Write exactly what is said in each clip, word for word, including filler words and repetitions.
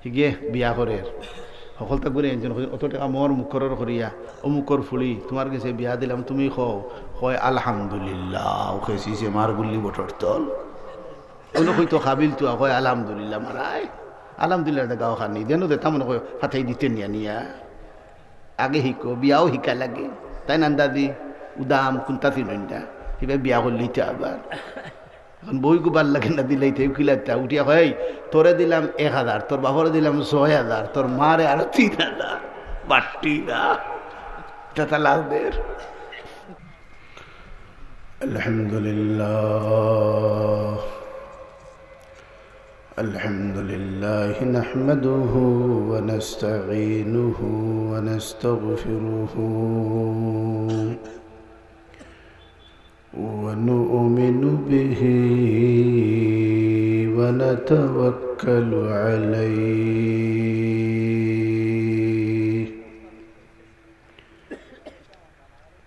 হিগে বিয়া করের। হকলতা ঘুরে একজন কইন, "অত টেকা মোর মুখরর করিয়া, অমুকর ফুড়ি, তুমার গেছে বিয়া দিলাম, তুমি কও।" কয়, "আলহামদুলিল্লাহ।" ও খেসি সে মার গুল্লি বটর তল। অনো কইতো, "কাবিলতু," কয়, "আলহামদুলিল্লাহ।" মারায়, আলহামদুলিল্লাহ দে গাও খানি। দেনো দে, তামন কয়, "ফাতাই দিতে নিয়া নিয়া।" আগে হিকো, বিয়াও হিকা লাগে। তাইন আন্দাজি উদাম কুন্তা চিনইন না। হিবা বিয়া করলি তো আবার। এখন বউগু বার লাগে না দিলে, ইতে উকিল একটা উঠিয়া কয়, "এই, তোরে দিলাম এক হাজার, তোর বাপরে দিলাম ছয় হাজার, তোর মারে আরো তিন হাজার।" বাট্টি না। এটা তালাক দের। الحمد لله. الحمد لله نحمده ونستعينه ونستغفره ونؤمن به ونتوكل عليه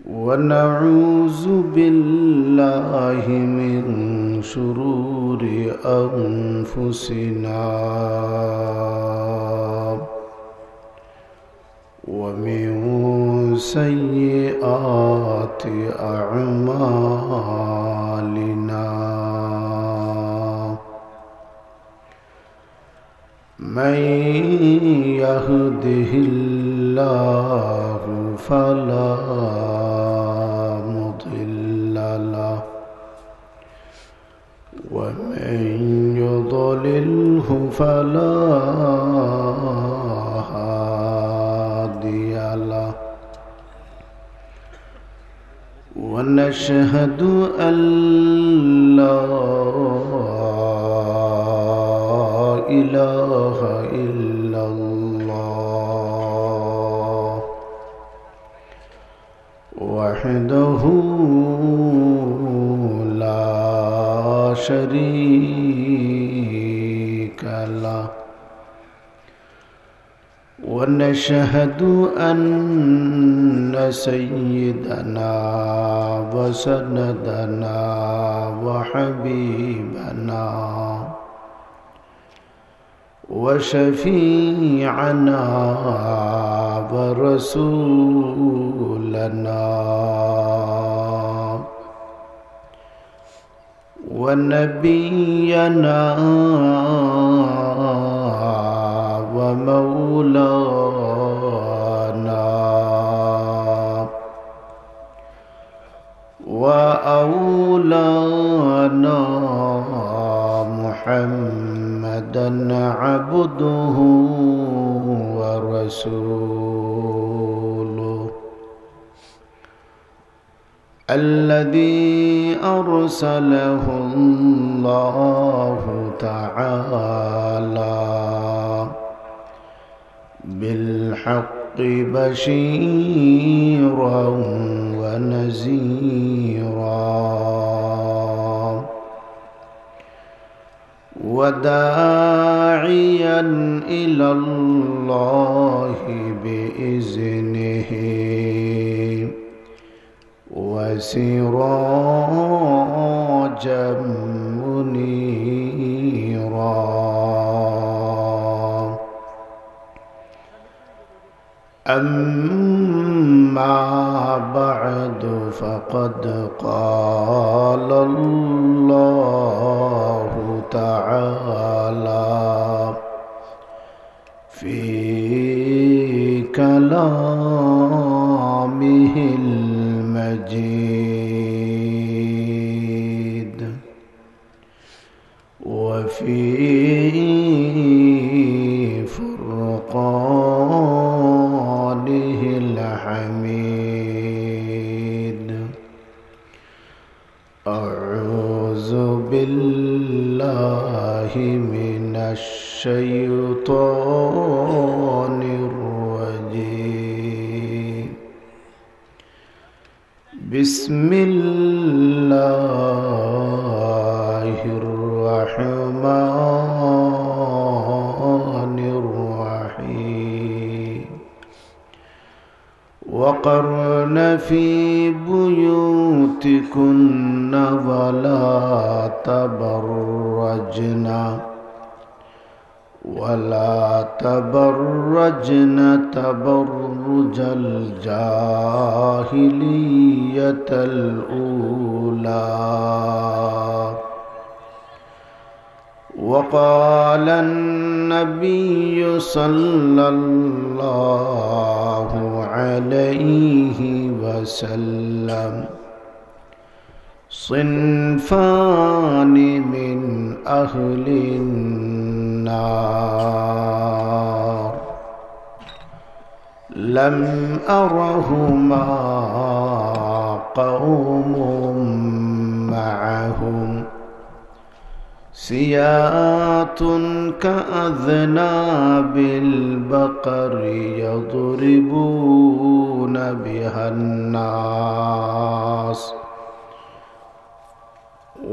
ونعوذ بالله من شرور أنفسنا ومن سيئات أعمالنا. من يهده الله فلا مضل له ومن يضلله فلا هادي له. ونشهد أن لا إله إلا الله وحده لا شريك له. ونشهد أن سيدنا وسندنا وحبيبنا وشفيعنا ورسولنا ونبينا ومولانا وأولانا محمدا عبده ورسوله الذي أرسله الله تعالى بالحق بشيرا ونذيرا وداعيا إلى الله بإذنه وسراجا منيرا. أما بعد، فقد قال الله تعالى في كلامه المجيد وفي فرقانه الحميد. أعوذ بالله من الشيطان الرجيم. بسم الله الرحمن الرحيم. وقرن في بيوتكن ولا تبرجن ولا تبرجن تبرج الجاهلية الأولى. وقال النبي صلى الله عليه وسلم: صنفان من أهل النار لم أرهما قوم معهم سياط كأذناب البقر يضربون بها الناس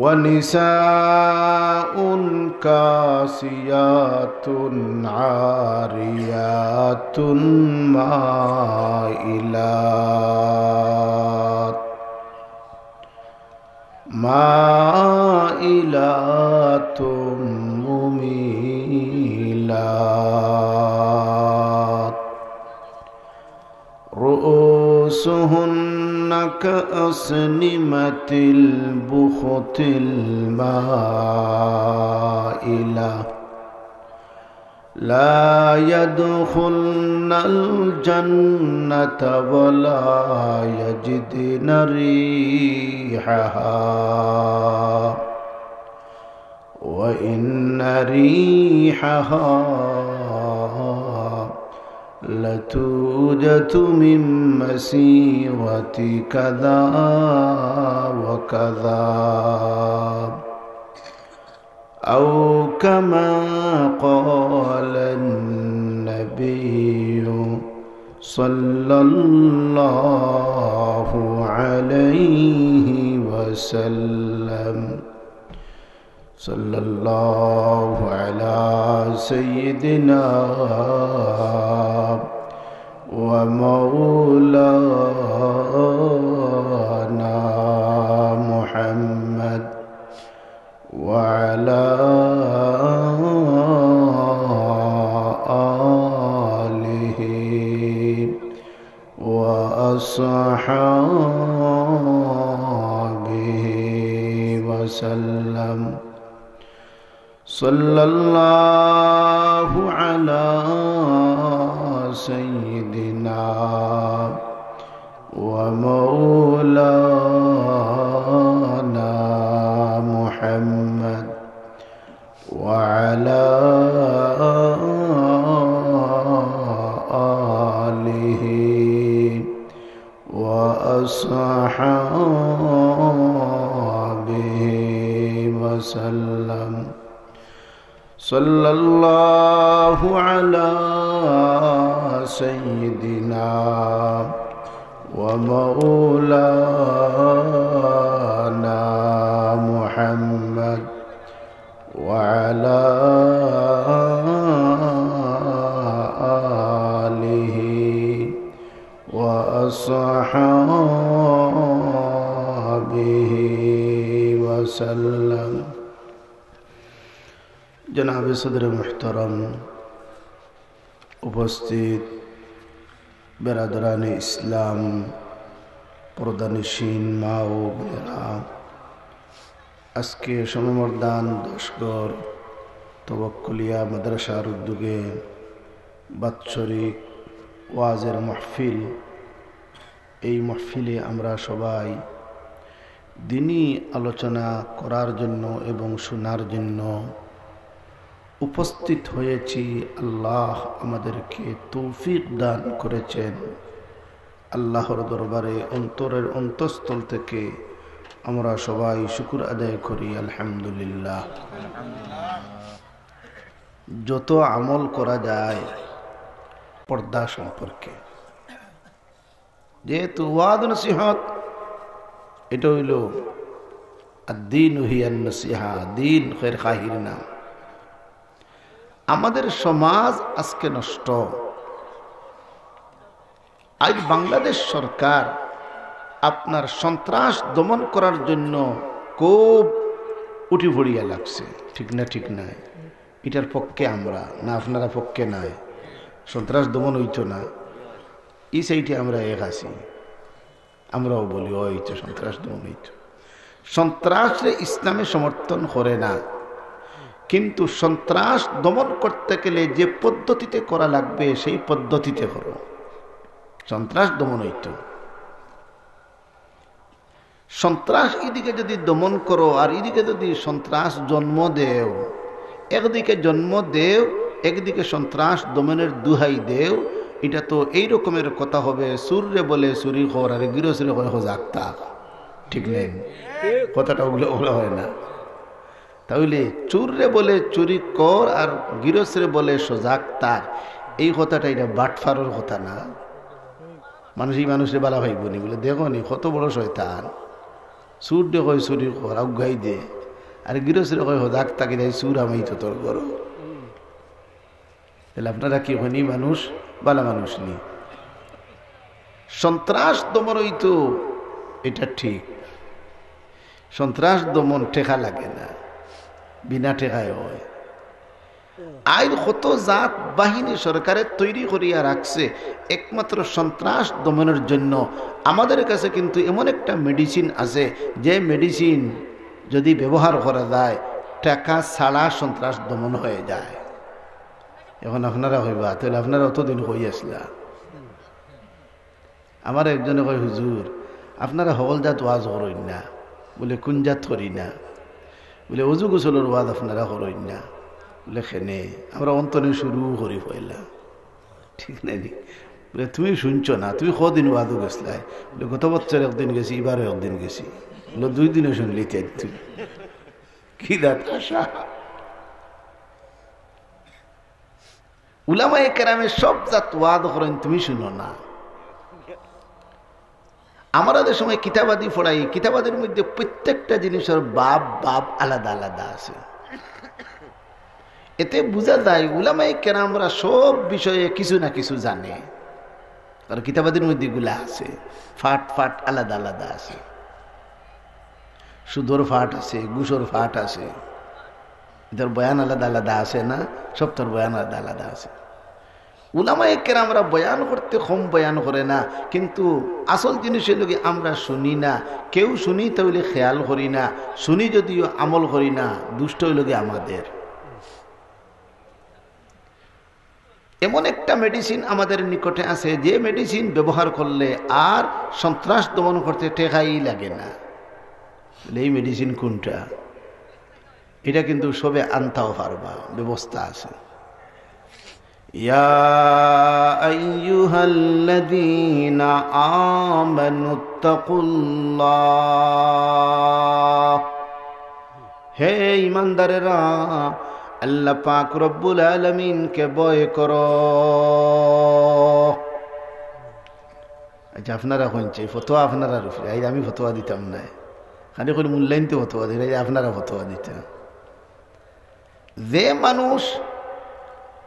ونساء كاسيات عاريات مائلات مائلات مميلات رؤوسهن كأسنمة البخت المائلة لا يدخلن الجنة ولا يجدن ريحها وإن ريحها لتوجد من مسيرة كذا وكذا. أو كما قال النبي صلى الله عليه وسلم. صلى الله على سيدنا ومولانا محمد وعلى آله وأصحابه وسلم. صلى الله على سيدنا ومولانا محمد وعلى آله وأصحابه وسلم. صلى الله على سيدنا ومولانا محمد وعلى آله وأصحابه وسلم. জনাবে সদরে মুহতারাম, উপস্থিত বেরাদরানে ইসলাম, পর্দানিশীন মা ও বোনেরা, আজকে সমমর্দান দশগড় তওয়াক্কুলিয়া মাদ্রাসার উদ্যোগে বাৎসরিক ওয়াজের মাহফিল। এই মাহফিলে আমরা সবাই দিনী আলোচনা করার জন্য এবং শোনার জন্য উপস্থিত হয়েছি। আল্লাহ আমাদেরকে তৌফিক দান করেছেন। আল্লাহর দরবারে অন্তরের অন্তঃস্থল থেকে আমরা সবাই শুকুর আদায় করি, আলহামদুলিল্লাহ। যত আমল করা যায় পর্দা সম্পর্কে, যেহেতু ওয়াজ নসিহত, এটা হইল আর দিন হিয়ান নসিহা, দিন খয়ের খাহির না। আমাদের সমাজ আজকে নষ্ট। আজ বাংলাদেশ সরকার আপনার সন্ত্রাস দমন করার জন্য খুব উঠি পড়িয়া লাগছে, ঠিক না? ঠিক নাই? ইটার পক্ষে আমরা না, আপনারা পক্ষে নাই। সন্ত্রাস দমন অইতো না, ই সাইডে আমরা এক আছি। আমরাও বলি, অইতো, সন্ত্রাস দমন অইতো। সন্ত্রাসরে ইসলামে সমর্থন করে না, কিন্তু সন্ত্রাস দমন করতে গেলে যে পদ্ধতিতে করা লাগবে, সেই পদ্ধতিতে করো। সন্ত্রাস দমন অইতো। সন্ত্রাস ইদিকে যদি দমন করো আর ইদিকে যদি সন্ত্রাস জন্ম দেও, একদিকে জন্ম দেও, একদিকে সন্ত্রাস দমনের দুহাই দেও, ইটা তো এই রকমের কথা হবে, চুররে বলে চুরি কর আর গিরসরে কয় হজাগ থাক। ঠিক নায়নি? কথাটা অগুলা অগুলা অয় না? তাইলে চুররে বলে চুরি কর আর গিরসরে বলে সজাগ থাক, এই কথাটা ইটা বাটফারর কথা না? মানুষ ই মানুষরে বালা পাইবো নি? বলে, দেখো নি, কত বড় শয়তান। চুররে কয় চুরি কর, আউগাই দে, আর গিরসরে কয় হজাগ থাকি, তাই চুর হামাইতো তোর ঘরো। তাইলে আপনারা কি কইন, ই মানুষ বালা মানুষ নি? সন্ত্রাস দমন অইতো, ইটা ঠিক। সন্ত্রাস দমন টেকা লাগে না, বিনা টেকায় অয়। আইজ কত জাত বাহিনী সরকারে তৈরি করিয়া রাখছে, একমাত্র সন্ত্রাস দমনের জন্য। আমাদের কাছে কিন্তু এমন একটা মেডিসিন আছে, যে মেডিসিন যদি ব্যবহার করা যায়, টেকা ছাড়া সন্ত্রাস দমন হয়ে যায়। এখন আপনারা কইবা, তাইলে আপনারা অতদিন কই আছলা? আমারে একজনে কয়, হুজুর, আপনারা হকল জাত ওয়াজ করইন না। বলে, কুন জাত করি না? বলে, অজু গোসলর ওয়াজ আপনারা করইন না। বলে, কেনে? আমরা অন থনে শুরু করি পয়লা। ঠিক নায়নি? বলে, তুমি শুনছো না, তুমি কদিন ওয়াজো গেছলায়? বলে, গত বছর একদিন গেছি, ইবারও একদিন গেছি। বলে, দুই দিনও শুনলি তাই তুমি। কি জাত আশা? উলামায়ে কেরামে সব জাত ওয়াজ করইন, তুমি শুনো না। আমরা যে সময় কিতাবাদি পড়াই, কিতাবাদির মধ্যে প্রত্যেকটা জিনিসর বাব বাব আলাদা আলাদা আছে। এতে বুঝা যায় উলামায়ে কেরামরা সব বিষয়ে কিছু না কিছু জানে। আর কিতাবাদির মধ্যে ইগুলা আছে, ফাট ফাট আলাদা আলাদা আছে। সুদর ফাট আছে, ঘুষর ফাট আছে, ইতার বয়ান আলাদা আলাদা আছে না? সবতার বয়ান আলাদা আলাদা আছে। উলামায়ে কেরামরা বয়ান করতে কম বয়ান করে না, কিন্তু আসল জিনিস অইলো গি আমরা শুনি না। কেউ শুনি তাইলে খেয়াল করি না, শুনি যদিও আমল করি না। দুষ্ট অইলো গি আমাদের। এমন একটা মেডিসিন আমাদের নিকটে আছে, যে মেডিসিন ব্যবহার করলে আর সন্ত্রাস দমন করতে টেকাই লাগে না। বলে, এই মেডিসিন কোনটা? এটা কিন্তু সবে আনতাও পারবা, ব্যবস্থা আছে। ইয়া আইয়ুহাল্লাযীনা আমানু তাকুল্লাহ। হে ঈমানদারেরা, আল্লাহ পাক রব্বুল আলামিনকে ভয় করো। আচ্ছা, আপনারা কইন চাই, ফতোয়া আপনারার উপরে, আইজ আমি ফতোয়া দিতাম নায়। খালি কইল মূল্যায়ন তো ফতোয়া দিলে, আইজ আপনারা ফতোয়া দিতা। যে মানুষ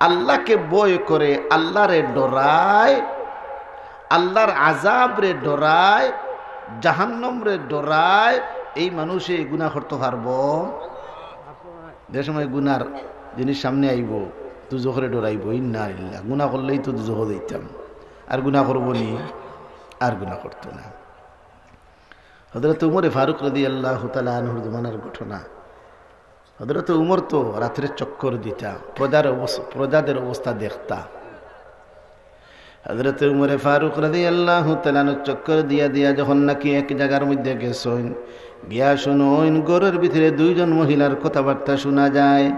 আল্লাহকে ভয় করে, আল্লাহরে ডরায়, আল্লাহর আযাবরে ডরায়, জাহান্নামরে ডরায়, এই মানুষে গুনাহ করতো পারবো? যে সময় গুনার জিনিস সামনে আইবো, দুজখরে ডরাইবো, ইন্না লিল্লাহ, গুনাহ করলেই তো দুজখো যাইতাম, আর গুনাহ করবো নি, আর গুনাহ করতো না। হযরত উমরে ফারুক রাদিয়াল্লাহু তাআলা আনহুর জমানার ঘটনা। হযরত উমর তো রাত্রে চক্কর দিতা, প্রজার অবস-, প্রজাদের অবস্থা দেখতা। হযরত উমরে ফারুক রাদিয়াল্লাহু তাআলা আনহু চক্কর দিয়া দিয়া যখন নাকি এক জাগার মধ্যে গেছইন, গিয়া শুনইন ঘরর ভিতরে দুইজন মহিলার কথাবার্তা শুনা যায়।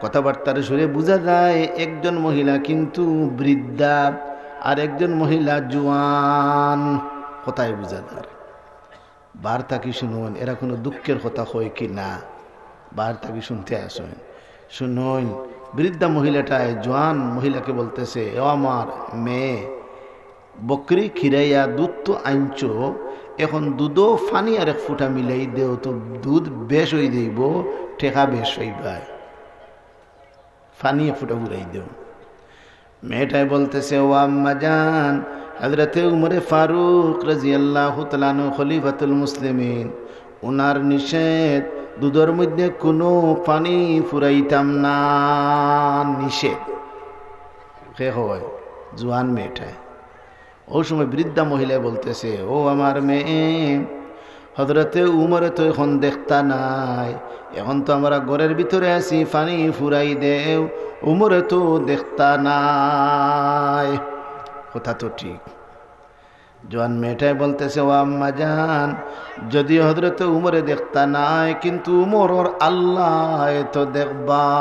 কথাবার্তার সুরে বুঝা যায় একজন মহিলা কিন্তু বৃদ্ধা, আর একজন মহিলা জোয়ান। কথায় বুঝা যায়। বার থাকি শুনইন, এরা কোনো দুঃখের কথা কয় কি না, বার থাকি শুনতে আছইন। শুনইন, বৃদ্ধা মহিলাটায় জোয়ান মহিলাকে বলতেছে, "ও আমার মেয়ে, বকরি খিরাইয়া দুধ তো আনছো, এখন দুধো পানি আর এক ফুটা মিলাই দেও তো দুধ বেশ অই যাইবো, টেকা বেশ অইবায়।" পানি এক ফুটা ঘুরাই দেও। মেয়েটায় বলতেছে, "ও আম্মা জান, হযরতে উমরে ফারুক রাদিয়াল্লাহু তাআলা আনহু খলিফাতুল মুসলিমিন, উনার নিষেধ, দুধর মধ্যে কুনু পানি ফুরাইতাম না, নিষেধ। কে কয়? জোয়ান মেয়েটায়। অউ সময় বৃদ্ধা মহিলায় বলতেছে, "ও আমার মেয়ে, হযরতে উমরে তো এখন দেখতা নায়, এখন তো আমরা ঘরর ভিতরে আছি, পানি ফুরাই দেও, উমরে তো দেখতা নায়।" কথা তো ঠিক। জোয়ান মেয়েটায় বলতেছে, "ও আম্মা জান, যদিও হযরতে উমরে দেখতা নায়, কিন্তু উমরর আল্লায় তো দেখবা।"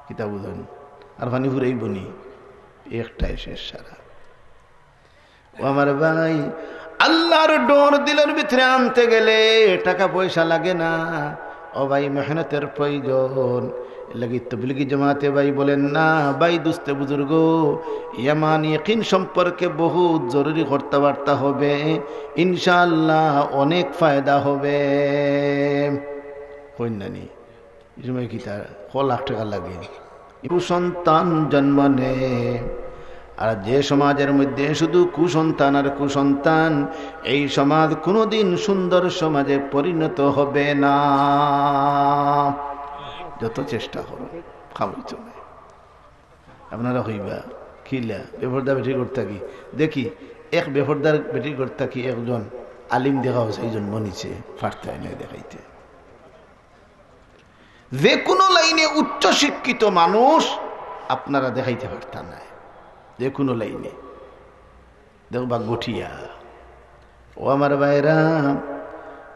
কিতা বুঝইন? আর পানি ফুরাইবো নি? একটাই শেষ সারা। ও আমার ভাই, আল্লাহর ডর দিলর ভিতরে আনতে গেলে টাকা পয়সা লাগে না। ও ভাই, মেহনতর প্রয়োজন। এর লাগি তবলিগি জমাতে ভাই বলেন না, ভাই, দুস্তে বুজুর্গ, ইমান ইয়াকিন সম্পর্কে বহুত জরুরি কথাবার্তা হবে। ইনশাআল্লাহ অনেক ফায়দা হবে। কইন না নি? এই সময় কিতা ক লাখ টাকা লাগে? কুসন্তান জন্ম নেয়। আর যে সমাজের মধ্যে শুধু কুসন্তান আর কুসন্তান, এই সমাজ কোনোদিন সুন্দর সমাজে পরিণত হবে না। যত চেষ্টা করো, খাওয়াইতো না। আপনারা কইবা, "কিলা, বেপর্দা বেটির ঘর থাকি?" দেখি, এক বেপর্দার বেটির ঘর থাকি একজন আলিম দেখা অইছে, এই জন্ম নিছে, পারতায় না দেখাইতে। যে কোনো লাইনে উচ্চ শিক্ষিত মানুষ আপনারা দেখাইতে পারতা নায়, যে কোনো লাইনে। দেখবা গঠিয়া। ও আমার ভাইরা,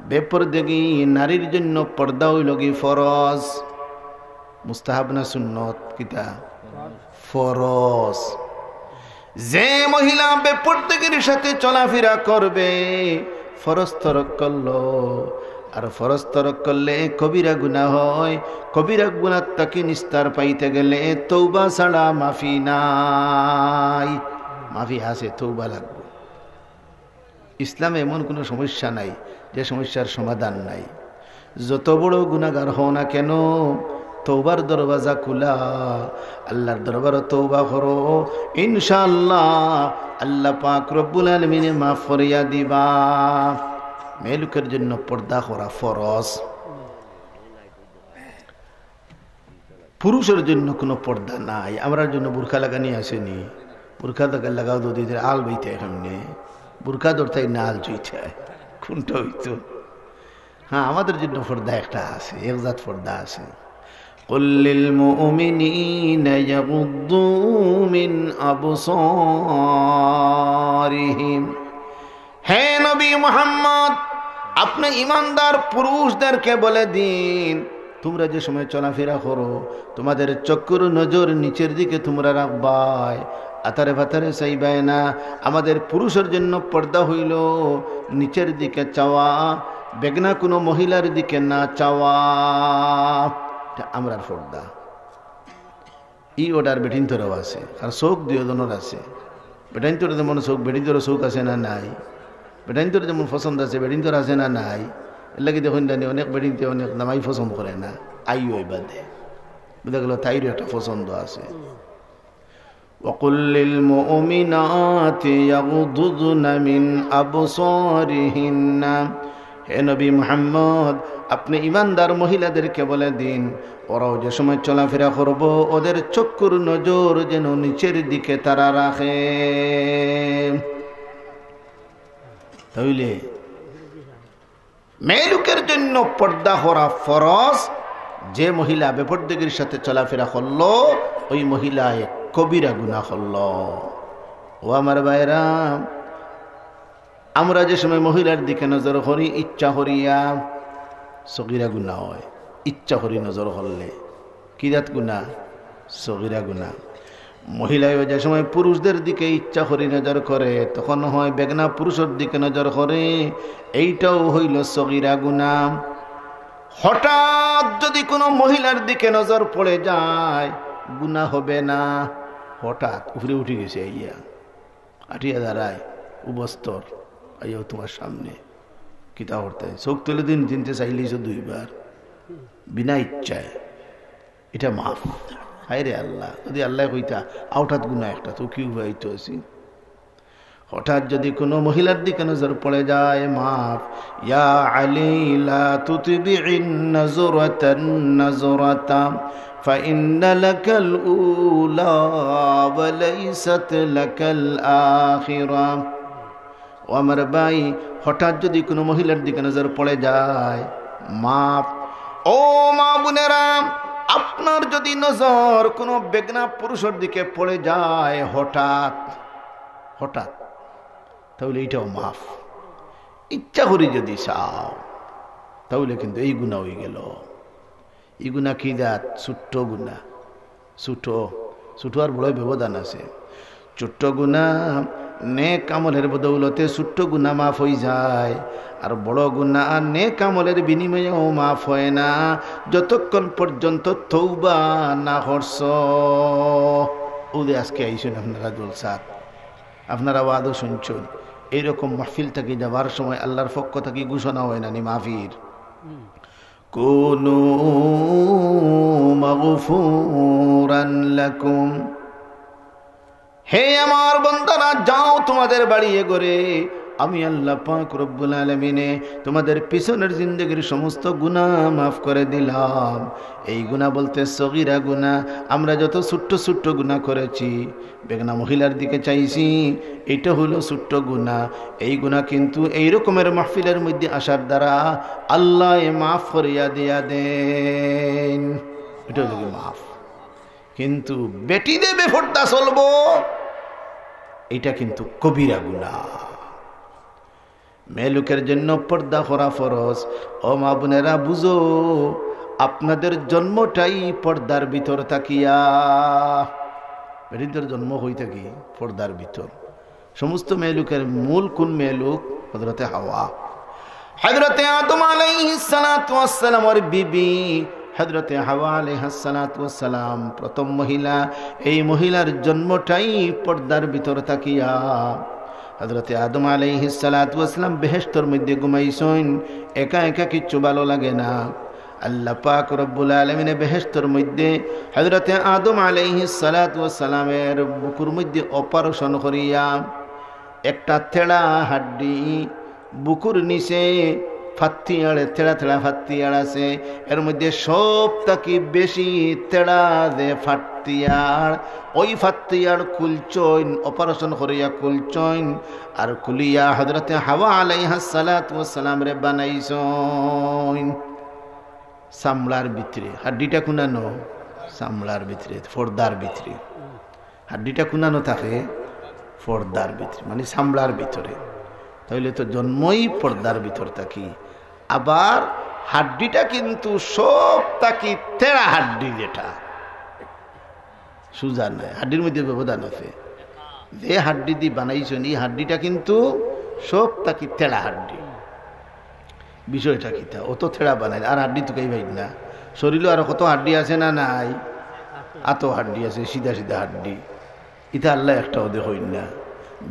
বেপর্দেগি নারীর জন্য পর্দা অইল কি ফরজ, মুস্তাহাব না সুন্নত? কিতা? ফরজ। যে মহিলা বেপর্দেগির সাথে চলাফেরা করবে, ফরজ তরক করলো। আর ফরজ তরক করলে কবিরা গুনাহ হয়। কবিরা গুনাহ থাকি নিস্তার পাইতে গেলে তৌবা ছাড়া মাফি নাই। মাফি আছে, তৌবা লাগবে। ইসলামে এমন কোনো সমস্যা নাই যে সমস্যার সমাধান নাই। যত বড় গুনাহগার হও না কেন, তৌবার দরওয়াজা খোলা। আল্লাহর দরবারো তৌবা করো, ইনশাআল্লাহ আল্লাহ পাক রব্বুল আলামিনে মাফ করিয়া দিবা। মেয়ে লোকের জন্য পর্দা করা ফরজ। পুরুষের জন্য কোনো পর্দা নাই। আমরার জন্য বুরকা লাগানি আছে নি? বুরকা লাগাও যদি, আল বইতে কেমনে? বুরকা ধরতাই না আল চুইতে হয়, কোনটা হইতো? হ্যাঁ, আমাদের জন্য পর্দা একটা আছে, এক জাত পর্দা আছে। قل للمؤمنين يغضوا من أبصارهم। হে নবী মুহাম্মদ, আপনি ইমানদার পুরুষদেরকে বলে দিন, তোমরা যে সময় চলাফেরা করো, তোমাদের চক্ষুর নজর নিচের দিকে তোমরা রাখবায়, আতারে ফাতারে চাইবায় না। আমাদের পুরুষের জন্য পর্দা হইল নিচের দিকে চাওয়া, বেগনা কোনো মহিলার দিকে না চাওয়া। এটা আমরার পর্দা। ই অর্ডার বেটিন্তরও আছে, আর চোখ দুইজনের আছে। বেটাইন্তর যেমন চোখ, বেটিন্তর চোখ আছে না নাই? বেটাইন্তর যেমন পছন্দ আছে, বেটিন্তর আছে না নাই? এর লাগি দেখইন জানি অনেক বেটিন্তে অনেক জামাই পছন্দ করে না, আইও এবাদে বুঝা গেল তাইরও একটা পছন্দ আছে। وقل للمؤمنات يغضضن من أبصارهن। হে নবী মুহাম্মদ, আপনি ইমানদার মহিলাদেরকে বলে দিন, ওরাও যে সময় চলাফেরা করব, ওদের চক্ষুর নজর যেন নিচের দিকে তারা রাখে। তাইলে মেয়ে লোকের জন্য পর্দা করা ফরজ। যে মহিলা বেপর্দেগির সাথে চলাফেরা করলো, ওই মহিলায় কবিরা গুনাহ করলো। ও আমার ভাইরা, আমরা যে সময় মহিলার দিকে নজর করি ইচ্ছা করিয়া, সগিরা গুনাহ হয়। ইচ্ছা করি নজর করলে কি জাত গুনাহ? সগিরা গুনাহ। মহিলায়ও যে সময় পুরুষদের দিকে ইচ্ছা করি নজর করে, তখন হয় বেগনা পুরুষের দিকে নজর করে, এইটাও হইল সগিরা গুনাহ। হঠাৎ যদি কোনো মহিলার দিকে নজর পড়ে যায়, গুনাহ হবে না। হঠাৎ উপরে উঠি গেছে আইয়া, আটিয়া দাঁড়ায়, উবস্তর, আইয়াও তোমার সামনে কিতা করতে? চোখ তুলে দিন, চিনতে চাইলেই তো দুইবার, বিনা ইচ্ছায়। এটা মাফ। হায় রে আল্লাহ, যদি আল্লাহ কইতা, আউটাত গুনাহ একটা, তো কি উপায় তো আছি? হঠাৎ যদি কোনো মহিলার দিকে নজর পড়ে যায়, মাফ। ইয়া আলী, লা তুতবি'ন নাজরাতান নাজরাতা, ফাইন্না লাকাল উলা ওয়া লাইসাত লাকাল আখিরা। ও আমার ভাই, হঠাৎ যদি কোনো মহিলার দিকে নজর পড়ে যায়, মাফ। ও মা বোনেরা, আপনার যদি নজর কোনো বেগনা পুরুষের দিকে পড়ে যায় হঠাৎ, হঠাৎ, তাহলে এইটাও মাফ। ইচ্ছা করি যদি চাও, তাহলে কিন্তু এই গুনাহ হয়ে গেল। এই গুনাহ কি জাত? ছোট্ট গুনাহ। ছোট, ছোট আর বড় ব্যবধান আছে। ছোট্ট গুনাহ নেক আমলের বদৌলতে ছোট্ট গুনাহ মাফ হয়ে যায়, আর বড় গুনাহ নেক আমলের বিনিময়েও মাফ হয় না, যতক্ষণ পর্যন্ত তৌবা না করছ। ও যে আজকে আইছেন আপনারা জলসাত, আপনারা ওয়াজও শুনছেন, এইরকম মাহফিল থাকি যাবার সময় আল্লাহর পক্ষ থাকি ঘোষণা হয় না নি মাফির, কুনু মাগফুরান লাকুম। হে আমার বান্দারা, যাও তোমাদের বাড়ি এ ঘরে, আমি আল্লাহ পাক রব্বুল আলামিনে তোমাদের পিছনের জিন্দেগির সমস্ত গুনাহ মাফ করে দিলাম। এই গুনাহ বলতে সগীরা গুনাহ, আমরা যত ছোট্ট ছোট্ট গুনাহ করেছি, বেগনা মহিলার দিকে চাইছি, এটা হইল ছোট্ট গুনাহ। এই গুনাহ কিন্তু এই রকমের মাহফিলের মধ্যে আসার দ্বারা আল্লাহ মাফ করিয়া দিয়া দেন, এটা হইল কি মাফ। কিন্তু বেটি দে বেপর্দা চলবো, এটা কিন্তু কবিরা গুনাহ। মেয়ে লোকের জন্য পর্দা করা ফরজ। ও মা বোনেরা, বুঝো, আপনাদের জন্মটাই পর্দার ভিতর থাকিয়া। বেটিন্তর জন্ম হই থাকি পর্দার ভিতর। সমস্ত মেয়ে লোকের মূল কোন মেয়ে লোক? হযরতে হাওয়া। হযরতে আদম আলাইহিস সালাতু ওয়াস সালামর বিবি হযরতে হাওয়া আলাইহাস সালাতু ওয়াস সালাম, প্রথম মহিলা। এই মহিলার জন্মটাই পর্দার ভিতর থাকিয়া। হযরতে আদম আলাইহিস সালাতু ওয়াস সালাম বেহেশতর মধ্যে ঘুমাইছইন, একা একা কিচ্ছু ভালো লাগে না। আল্লাহ পাক রব্বুল আলামিনে বেহেশতর মধ্যে হযরতে আদম আলাইহিস সালাতু ওয়াস সালামের বুকুর মধ্যে অপারেশন করিয়া একটা তেড়া হাড্ডি, বুকুর নিচে ফাত্তিয়াড়, তেড়া তেড়া ফাত্তিয়াড় আছে, এর মধ্যে সব থাকি বেশি তেড়া যে ফাত্তিয়াড়, ওই ফাত্তিয়াড় খুলছইন, অপারেশন করিয়া খুলছইন, আর খুলিয়া হযরতে হাওয়া আলাইহাস সালাতু ওয়াস সালামরে বানাইছইন। চামড়ার ভিতরে, হাড্ডিটা কুনানো? চামড়ার ভিতরে, পর্দার ভিতরে। হাড্ডিটা কুনানো থাকে? পর্দার ভিতরে, মানে চামড়ার ভিতরে। তাহলে তো জন্মই পর্দার ভিতর থাকি। আবার হাড্ডিটা কিন্তু সব থাকি তেড়া হাড্ডি, যেটা সুজা নাই, হাড্ডির মধ্যে ব্যবধান আছে। যে হাড্ডি দি বানাইছইন, এই হাড্ডিটা কিন্তু সব থাকি তেড়া হাড্ডি। বিষয়টা কিতা? অত তেড়া বানাইল, আর হাড্ডি তুকাই পাইন না। শরীরও আর কত হাড্ডি আছে না নাই? অত হাড্ডি আছে, সিধা সিধা হাড্ডি। ইতা আল্লাহ একটাও দেখইন না,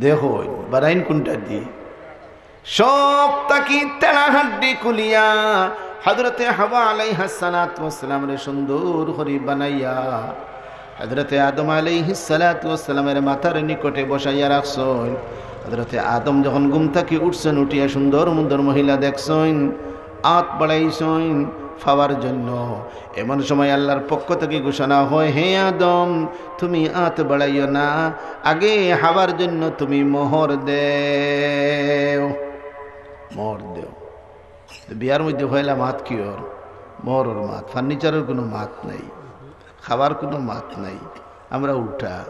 দেখইন বানাইন কোনটা দি? সব থাকি তেড়া হাড্ডি খুলিয়া হযরতে হাওয়া আলাইহাস সালাতু ওয়াস সালামরে সুন্দর করি বানাইয়া হযরতে আদম আলাইহিস সালাতু ওয়াস সালামের মাথার নিকটে বসাইয়া রাখছইন। হযরতে আদম যখন ঘুম থাকি উঠছইন, উঠিয়া সুন্দর মুন্দর মহিলা দেখছইন, আত বাড়াইছইন পাওয়ার জন্য। এমন সময় আল্লাহর পক্ষ থাকি ঘোষণা হয়, "হে আদম, তুমি আত বাড়াইও না, আগে হাওয়ার জন্য তুমি মোহর দেও, মোহর দেও।" তো বিয়ার মধ্যে পয়লা মাত কিওর? মোহরর মাত। ফার্নিচারর কুনু মাত নাই, খাবার কুনু মাত নাই। আমরা উল্টা,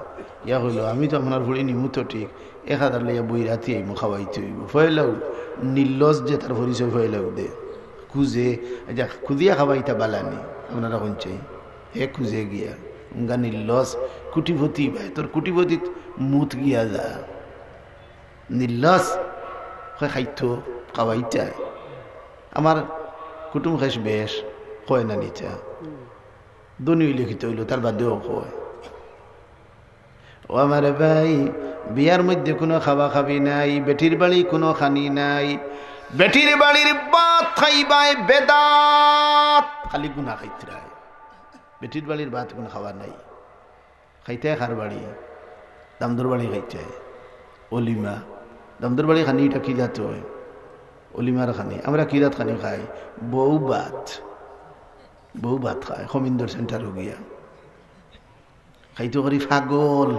ইয়া কইলো, "আমি তো আপনার ফুড়ি নিমু তো ঠিক, এক হাজার লইয়া বই রাতি আইমু, খাওয়াইতে অইবো।" পয়লাউ নির্লজ্জ যে তার পরিচয় পয়লাউ দে, খুজে, আচ্ছা, খুজিয়া খাওয়াইতা বালা নি, আপনারা কইন চাই, হে খুজে গিয়া, উঙ্গা নির্লজ্জ, কুটিপতি ভাই, তোর কুটিপতিত মুত গিয়া যা। নির্লজ্জ, কয় খাইতো, খাওয়াইতা। আমার কুটুম খেশ বেশ, কয় না নিতা। ধনী অইলে কিতা অইলো, তার বাদেও কয়। ও আমার ভাই, বিয়ার মধ্যে কুনু খাওয়া খাবি নাই, বেটির বাড়ি কুনু খানি নাই, বেটির বাড়ির ভাত খাইবায় বেদাত, খালি গুনা খাইতরায়। বেটির বাড়ির ভাত কুনু খাওয়া নাই, খাইতায় কার বাড়ি? দামদর বাড়ি খাইতায়, অলিমা। দমদর বাড়ি খানি ইটা কি জাত অয়? অলিমার খানি। আমরা কি জাত খানি খাই? বউ ভাত। বউ ভাত খায়, খমিন্দর সেন্টারো গিয়া। খাইতো করি পাগল,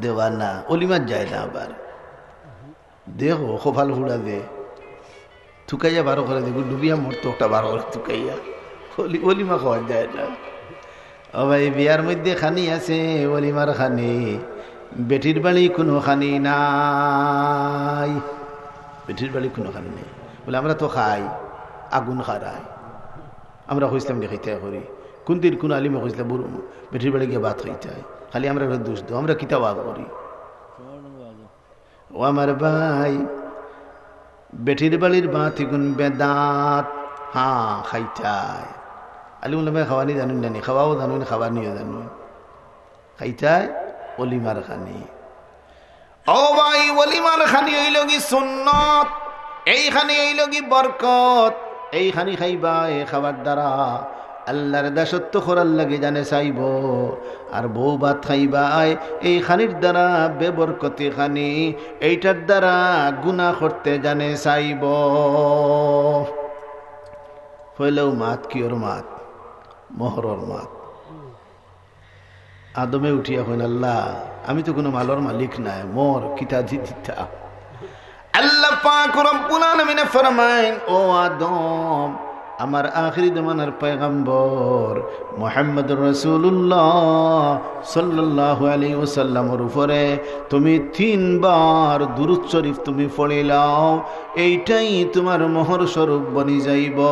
দেওয়ানা, অলিমাত যায় না আবার। দেখো, কপাল ফুড়া দে। তুকাইয়া বারো করে দেখো, ডুবিয়া মরতো একটা বারো করে তুকাইয়া। অলি-, অলিমা খাওয়া যায় না। ও ভাই, বিয়ার মধ্যে খানি আছে, অলিমার খানি। বেটির বাড়ি কুনু খানি নাই। বেটির বাড়ি কুনু খানি নাই। বলে, "আমরা তো খাই, আগুন খারাই।" আমরা কইছলাম যে খাইতায় করি। কুনদিন কুন আলিমে কইছলা, "বুড়ো, বেটির বাড়ি গিয়া ভাত খাইতায়।" খালি আমরা একটা দোষ দেও, আমরা কিতা ভাত করি? ও আমার ভাই, বেটির বাড়ির ভাত ইগুন বেদাত, হ্যাঁ, খাইতায়। আলিম উলামায় খাওয়ানি জানুন না নি, খাওয়াও জানুন, খাওয়ানিও জানুন। খাইতায় অলিমার খানি। ও ভাই, অলিমার খানি অইলো গি সুন্নত, এই খানি অইলো গি বরকত, এই খানি খাইবায়, খাবার দ্বারা আল্লাহর দাসত্ব করার লাগি জানে চাইবো। আর বউ ভাত খাইবায়, এই খানির দ্বারা বেবরকতি খানি, এইটার দ্বারা গুনাহ করতে জানে চাইবো। পয়লাউ মাত, কিওর মাত? মোহরর মাত। আদমে উঠিয়া কইন, "আল্লাহ, আমি তো কুনু মালর মালিক নায়, মোহর কিতা দি দিতা?" আল্লাহ পাক রব্বুল আলামিনে ফরমাইন, "ও আদম, আমার আখেরি জমানার পয়গম্বর মুহাম্মদুর রাসূলুল্লাহ সাল্লাল্লাহু আলাইহি ওয়াসাল্লামর উপরে তুমি তিনবার দুরূদ শরীফ তুমি পড়িলাও, এইটাই তুমার মোহর স্বরূপ বনি যাইবো।"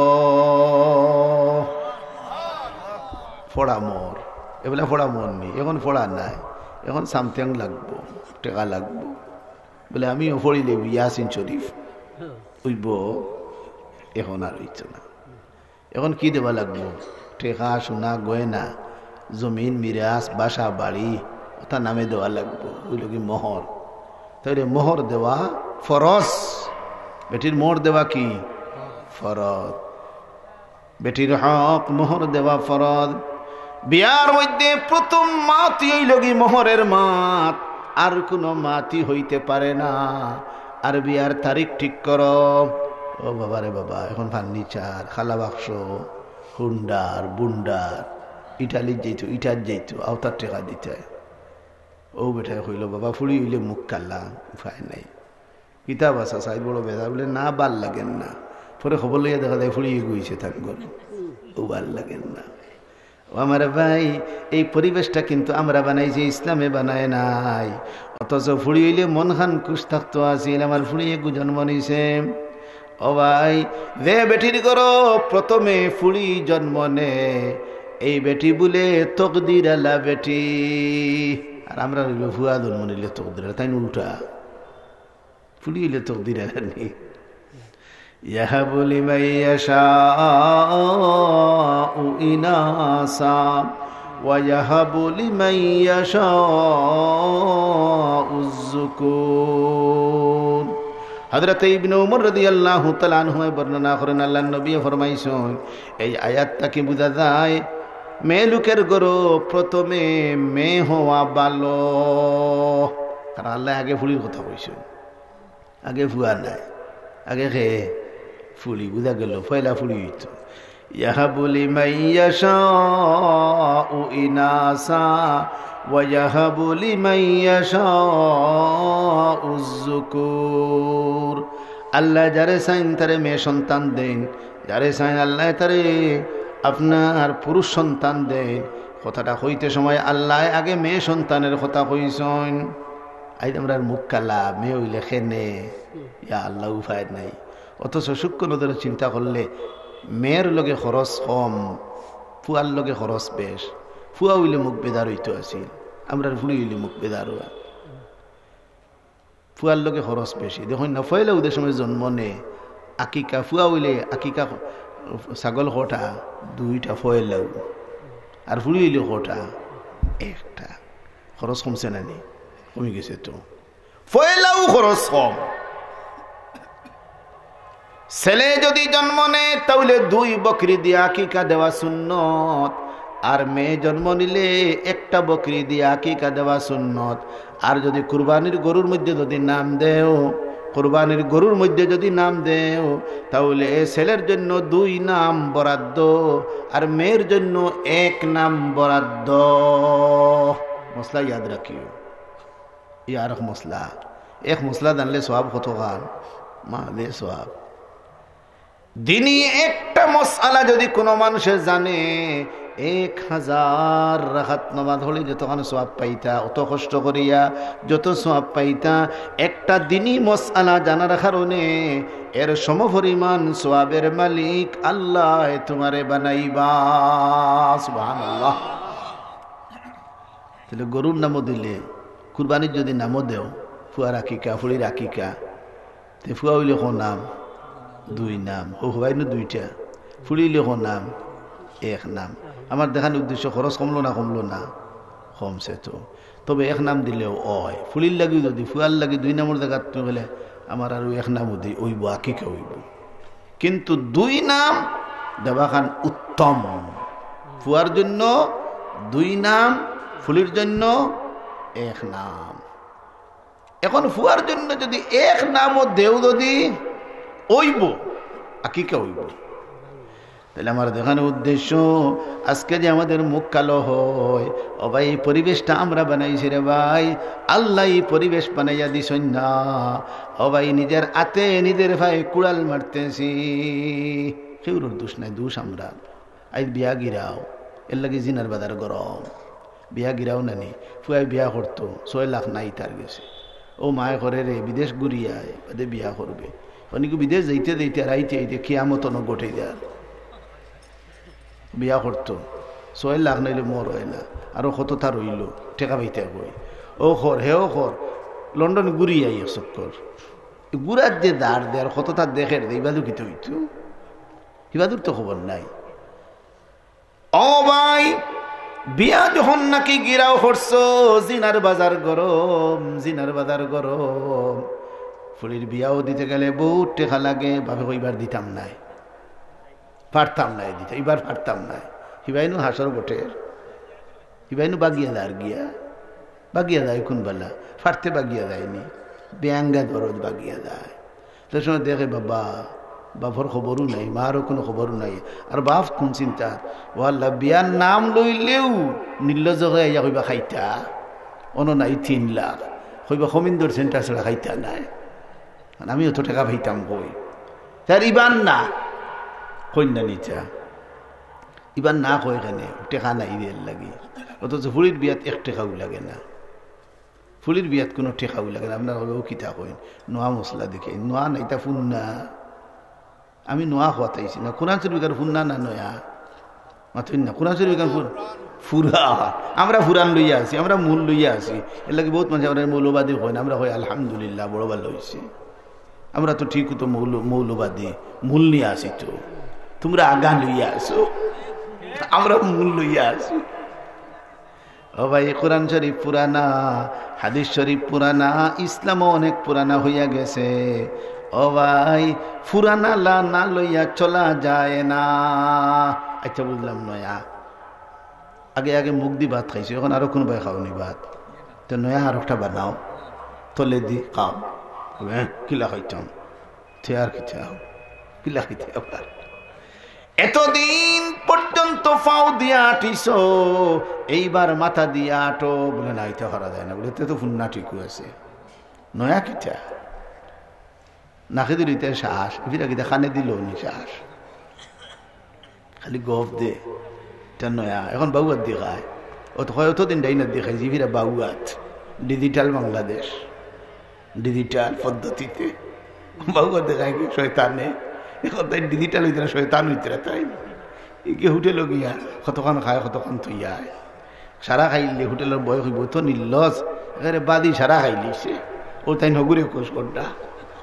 পড়া মোহর। এবলা পড়া মোহর নি, এখন পড়া নাই, এখন something লাগবো, টেকা লাগবো। বলে, "আমিও পড়িলে ইয়াসিন শরীফ অইবো।" এখন আর অইতো না। এখন কি দেওয়া লাগবো? টেকা, সোনা, গয়না, জমিন, মিরাস, বাসা, বাড়ি, ওটা নামে দেওয়া লাগবো, অইলো গি মোহর। তাইলে মোহর দেওয়া ফরজ। বেটির মোহর দেওয়া কি? ফরজ। বেটির হক মোহর দেওয়া ফরজ। বিয়ার মধ্যে প্রথম মাতই অইলো গি মোহরের মাত, আর কুনু মাতই অইতে পারে না। আর বিয়ার তারিখ ঠিক করো। ও বাবা রে বাবা, এখন ফার্নিচার, খালা বাক্স, হুন্ডার, বুন্ডার, ইটালিত যাইতো, ইটাত যাইতো, আওতার টেকা দিতে। ও বেটায় কইলো, "বাবা, ফুড়ি অইলে মুখ কালা, উপায় নাই।" কিতা বা চাচা, বড় বেজার। বলে, "না, ভালা লাগের না।" পরে খবর লইয়া দেখা যায় ফুড়ি অইছে তান ঘরো। ও ভালা লাগের না। ও আমার ভাই, এই পরিবেশটা কিন্তু আমরা বানাইছি, ইসলামে বানায় নাই। অথচ ফুড়ি অইলে মনখান খুশ থাকতো আছিল, আমার ফুড়ি এগু জন্ম নিছে। ও ভাই, যে বেটির ঘরো প্রথমে ফুড়ি জন্ম নে, এই বেটি বুলে তকদির আলা বেটি। আর আমরা অইলো ফুয়া জন্ম নিলে তকদির আলা, তাইন উল্টা। ফুড়ি অইলে তকদির আলা নি। يهب لمن يشاء إناثا ويهب لمن يشاء الذكور। হযরত ইবনে উমর রাদিয়াল্লাহু তাআলা আনহুয়ে বর্ণনা করেন, আল্লাহর নবীয়ে ফরমাইছইন, এই আয়াত থাকি বুঝা যায়, মেয়ে লোকের ঘরো প্রথমে মেয়ে হওয়া ভালো, কারণ আল্লায় আগে ফুড়ির কথা কইছইন। আগে ফুয়া নায়, আগে কে? ফুড়ি। বুঝা গেল, পয়লা ফুড়ি অইতো। يهب لمن يشاء إناثا ويهب لمن يشاء الذكور। আল্লায় যারে চাইন তারে মেয়ে সন্তান দেইন, যারে চাইন আল্লায় তারে আপনার পুরুষ সন্তান দেইন। কথাটা কইতে সময় আল্লায় আগে মেয়ে সন্তানের কথা কইছইন। আইজ আমরার মুখ কালা, মেয়ে অইলে কেনে, ইয়া আল্লাহ, উপায় নাই। অথচ সূক্ষ্ম নজরে চিন্তা করলে মেয়ের লগে খরচ কম, ফুয়ার লগে খরচ বেশ। ফুয়া অইলে মুখ বেজার অইতো আছিল, আমরার ফুড়ি অইলে মুখ বেজার অয়। ফুয়ার লগে খরচ বেশি। দেখইন না, পয়লাউ যে সময় জন্ম নে, আকিকা, ফুয়া অইলে আকিকা, ছাগল কটা? দুইটা পয়লাউ। আর ফুড়ি অইলে কটা? একটা। খরচ কমছে না নি? কমি গেছে তো। পয়লাউ খরচ কম। ছেলে যদি জন্ম নে, তাইলে দুই বকরি দিয়া আকিকা দেওয়া সুন্নত। আর মেয়ে জন্ম নিলে একটা বকরি দিয়া আকিকা দেওয়া সুন্নত। আর যদি কুরবানির গরুর মধ্যে যদি নাম দেও, কুরবানির গরুর মধ্যে যদি নাম দেও, তাহলে এ ছেলের জন্য দুই নাম বরাদ্দ, আর মেয়ের জন্য এক নাম বরাদ্দ। মসলা ইয়াদ রাখিও, ই আর এক মসলা। এক মসলা জানলে সওয়াব কতখান, মা, যে সওয়াব। দিনই একটা মসআলা যদি কোনো মানুষে জানে, এক হাজার রাকাত নামাজ পড়লে যতখান সওয়াব পাইতা, অত কষ্ট করিয়া যত সওয়াব পাইতা, একটা দিনই মসআলা জানার কারণে এর সমপরিমাণ সওয়াবের মালিক আল্লায় তুমারে বানাইবা। সুবহানাল্লাহ। তাইলে গরুর নামও দিলে, কুরবানির যদি নামও দেও, ফুয়ার আকিকা, ফুড়ির আকিকা, তে ফুয়া অইলে কয় নাম? দুই নাম। ও হবাইনু দুইটা, ফুড়ি অইলে কয় নাম? এক নাম। আমার দেখানির উদ্দেশ্য খরচ কমলো না কমলো না? কমছে তো। তবে এক নাম দিলেও অয়। ফুড়ির লাগি যদি, ফুয়ার লাগি দুই নামর জাগাত তুমি কইলে, আমার আরো এক নামও দি, অইবো, আকিকা অইবো। কিন্তু দুই নাম দেওয়াখান উত্তম। ফুয়ার জন্য দুই নাম, ফুড়ির জন্য এক নাম। এখন ফুয়ার জন্য যদি এক নামও দেও যদি, অইবো, আকিকা অইবো। তাইলে আমার দেখানির উদ্দেশ্য, আজকে যে আমাদের মুখ কালো হয়, ও ভাই, এই পরিবেশটা আমরা বানাইছি রে ভাই, আল্লায় এই পরিবেশ বানাইয়া দিছইন না। ও ভাই, নিজের আতে নিজের পায়ে কুড়াল মারতেছি। কেউরর দোষ নাই, দোষ আমরার। আইজ বিয়া গিরাও, এরলাগি জিনার বাজার গরম। বিয়া গিরাও নানি, ফুয়ায় বিয়া করতো, ছয় লাখ নাই তার গেছে। ও মায় কয় রে, বিদেশ ঘুরি আয়, বাদে বিয়া করবে। অনেকে বিদেশ যাইতে যাইতে আর আইতে আইতে কিয়ামত অনো ঘটে যার। বিয়া করতো, ছয় লাখ নাইলে মোর অয় না, আরো কততা রইলো, টেকা পাইতা কই। ও কর, হেও কর, লন্ডন ঘুরি আই এক চক্কর। ঘুরার যে দার দে আর কততা দেখের দে, ইবাদু কিতা অইতো? ইবাদুর তো খবর নাই। ও ভাই, বিয়া যখন নাকি গিরাও করছো, জিনার বাজার গরম, জিনার বাজার গরম। ফুড়ির বিয়াও দিতে গেলে বহুত টেকা লাগে, বাপে কইবার দিতাম নায়, পারতাম নায় দিতে, ইবার পারতাম নায়। হিবাইনু হাসর বটের, হিবাইনু বাগিয়া যার গিয়া, বাগিয়া যায় কোন বেলা, ফারতে বাগিয়া যায়নি, বেয়াঙ্গা দরদ বাগিয়া যায়। তো সময় দেখে বাবা, বাপর খবরও নাই, মারও কোনো খবরও নাই। আর বাপ কোন চিন্তা, ও আল্লাহ, বিয়ার নাম লইলেও নির্লজ্জ হয়ে আইয়া কইবা খাইতা, অনো নাই তিন লাখ, কইবা কমিন্দর সেন্টার ছাড়া খাইতা নাই। আর আমি অত টেকা পাইতাম কই? তার ইবার না, কইন না নিচা, ইবার না কয় কেনে, টেকা নাই এরলাগি। অথচ ফুড়ির বিয়াত এক টেকাও লাগে না। ফুড়ির বিয়াত কোনো টেকাও লাগে না। আপনারা কইবা, "ও কিতা কইন, নয়া মসলা দেখি।" নয়া না, ইতা ফুরানা। আমি নয়া কওয়াত আইছি না। কোরআন শরীফ ইখান ফুরানা না নয়া? মাতইন না। কোরআন শরীফ ইখান ফুর-, ফুরান। আমরা ফুরান লইয়া আছি, আমরা মূল লইয়া আছি। এরলাগি বহুত মানুষ আমরা মৌলবাদী কইন, আমরা কই, "আলহামদুলিল্লাহ, বড় ভালা অইছে।" আমরা তো ঠিক তো মৌল-, মৌলবাদী, মূল নিয়া আছি তো। তুমরা আগা লইয়া আছো, আমরা মূল লইয়া আছি। ও ভাই, কোরআন শরীফ ফুরানা, হাদিস শরীফ ফুরানা, ইসলামও অনেক ফুরানা হইয়া গেছে। ও ভাই, ফুরানালা না লইয়া চলা যায় না। আচ্ছা, বুঝলাম নয়া। আগে আগে মুগ দি ভাত খাইছো, এখন আরো কুনু বায় খাওনি ভাত। তো নয়া আরোকটা বানাও, তলেদি খাও। কইবা, "হ্যাঁ, কিলা খাইতাম?" তে আর কিতা, কিলা খাইতে আবার? এতদিন পর্যন্ত পাও দিয়া আটিছো, এইবার মাথা দিয়া আটো। বলে, "না, ইতা পারা যায় না।" বলে, "তে তো ফুরানা ঠিকউ আছে, নয়া কিতা?" নাকে দিল ইতা শ্বাস, ফিরা কিতা কানে দিল নি শ্বাস। খালি গফ দে, ইতা নয়া। এখন বাউয়াত দি খায়। অত কয়, অতদিন ডাইনাত দি খাইছি, ফিরা বাউয়াত। ডিজিটাল বাংলাদেশ, ডিজিটাল পদ্ধতিতে। বাউয়াত দেখায় কি শয়তানে। এখন তাই ডিজিটাল অইতরা, শয়তান অইতরা তাই। ইগে হোটেলো গিয়া কতখান খায়, কতখান থইয়া আয়। সারা খাইলে হোটেলর বয় কইবো, "তো নির্লজ, একেবারে বাদি সারা খাইলিছে।" ও তাইন হগুরে কোষ করডা,